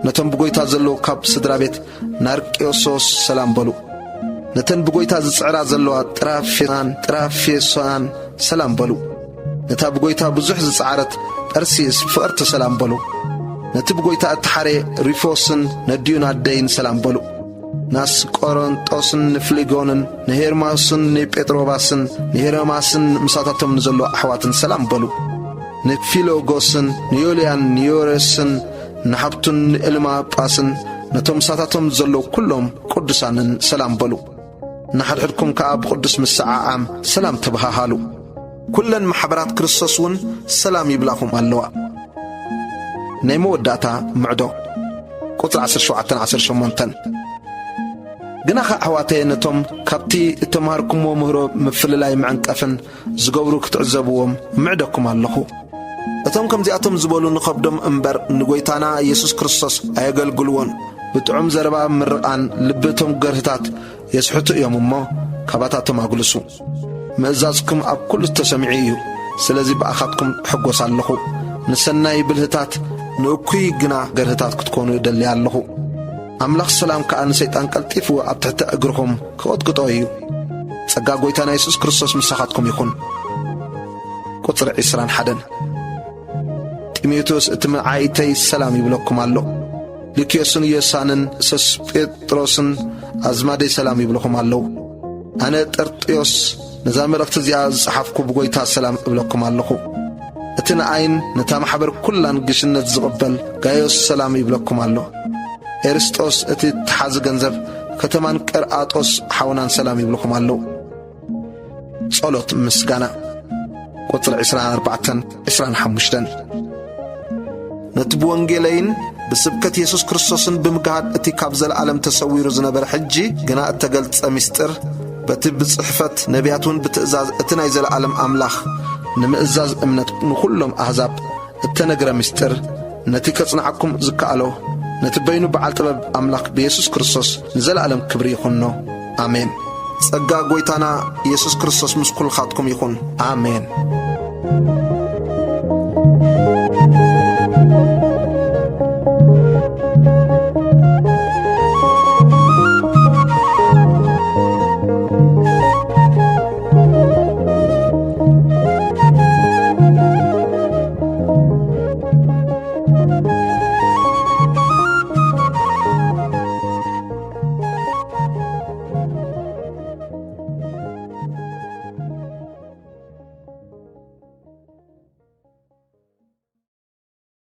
ነቶም ብጎይታ ዘለዉ ካብ ስድራ ቤት ናርቄሶስ ሰላም በሉ። ነተን ብጎይታ ዝጽዕራ ዘለዋ ጥራፌናን ጥራፌሶናን ሰላም በሉ። ነታ ብጎይታ ብዙሕ ዝጸዓረት ጴርሲስ ፍቕርቲ ሰላም በሉ። ነቲ ብጎይታ እተሓርየ ሪፎስን ነዲኡን ኣደይን ሰላም በሉ። ንኣስቆሮንጦስን ንፍሊጎንን ንሄርማስን ንጴጥሮባስን ንሄርማስን ምሳታቶም ንዘለዉ ኣሕዋትን ሰላም በሉ። ንፊሎጎስን ንዮልያን ንዮሬስን ንሓብቱን ንኤልማጳስን ነቶም ምሳታቶም ዘለዉ ኩሎም ቅዱሳንን ሰላም በሉ። ንሓድሕድኩም ከኣ ብቕዱስ ምስዓዓም ሰላም ተበሃሃሉ። ኩለን ማሕበራት ክርስቶስ እውን ሰላም ይብላኹም ኣለዋ። ናይ መወዳእታ ምዕዶ፣ ቁጽሪ ዓሰርተ ሸውዓተን ዓሰርተ ሸሞንተን። ግናኸ ኣሕዋተየ፣ ነቶም ካብቲ እተምሃርኩምዎ ምህሮ ምፍልላይ ምዕንቀፍን ዝገብሩ ክትዕዘብዎም ምዕደኩም ኣለኹ። እቶም ከምዚኣቶም ዝበሉ ንኸብዶም እምበር ንጐይታና ኢየሱስ ክርስቶስ ኣየገልግልዎን። ብጥዑም ዘረባ ምርቓን ልቢ እቶም ገርህታት የስሕቱ እዮም እሞ፣ ካባታቶም ኣግልሱ። ምእዛዝኩም ኣብ ኩሉ ተሰሚዑ እዩ። ስለዚ ብኣኻትኩም እሕጐስ ኣለኹ። ንሰናይ ብልህታት፣ ንእኩይ ግና ገርህታት ክትኮኑ እደሊ ኣለኹ። ኣምላኽ ሰላም ከኣ ንሰይጣን ቀልጢፉ ኣብ ትሕቲ እግርኹም ክቕጥቅጦ እዩ። ጸጋ ጐይታና የሱስ ክርስቶስ ምሳኻትኩም ይኹን። ቁጽሪ ዕስራን ሓደን። ጢሞቴዎስ እቲ መዓይተይ ሰላም ይብለኩም ኣሎ። ሉክዮስን ዮሳንን ሶስጴጥሮስን ኣዝማደይ ሰላም ይብልኹም ኣለዉ። ኣነ ጤርጥዮስ ነዛ መልእኽቲ እዚኣ ዝጸሓፍኩ ብጐይታ ሰላም እብለኩም ኣለኹ። እቲ ንኣይን ነታ ማሕበር ኩላን ግሽነት ዝቕበል ጋዮስ ሰላም ይብለኩም ኣሎ። ኤርስጦስ እቲ ተሓዚ ገንዘብ ከተማን ቀርኣጦስ ሓውናን ሰላም ይብልኹም ኣለዉ። ጸሎት ምስጋና። ቁጽሪ ዕስራን ኣርባዕተን ዕስራን ሓሙሽተን። ነቲ ብወንጌለይን ብስብከት የሱስ ክርስቶስን ብምግሃድ እቲ ካብ ዘለኣለም ተሰዊሩ ዝነበረ ሕጂ ግና እተገልጸ ምስጢር፣ በቲ ብጽሕፈት ነቢያት እውን ብትእዛዝ እቲ ናይ ዘለኣለም ኣምላኽ ንምእዛዝ እምነት ንኹሎም ኣህዛብ እተነግረ ምስጢር፣ ነቲ ከጽንዓኩም ዝከኣሎ፣ ነቲ በይኑ በዓል ጥበብ ኣምላኽ ብየሱስ ክርስቶስ ንዘለኣለም ክብሪ ይኹኖ። ኣሜን። ጸጋ ጐይታና የሱስ ክርስቶስ ምስ ኩልኻትኩም ይኹን። ኣሜን።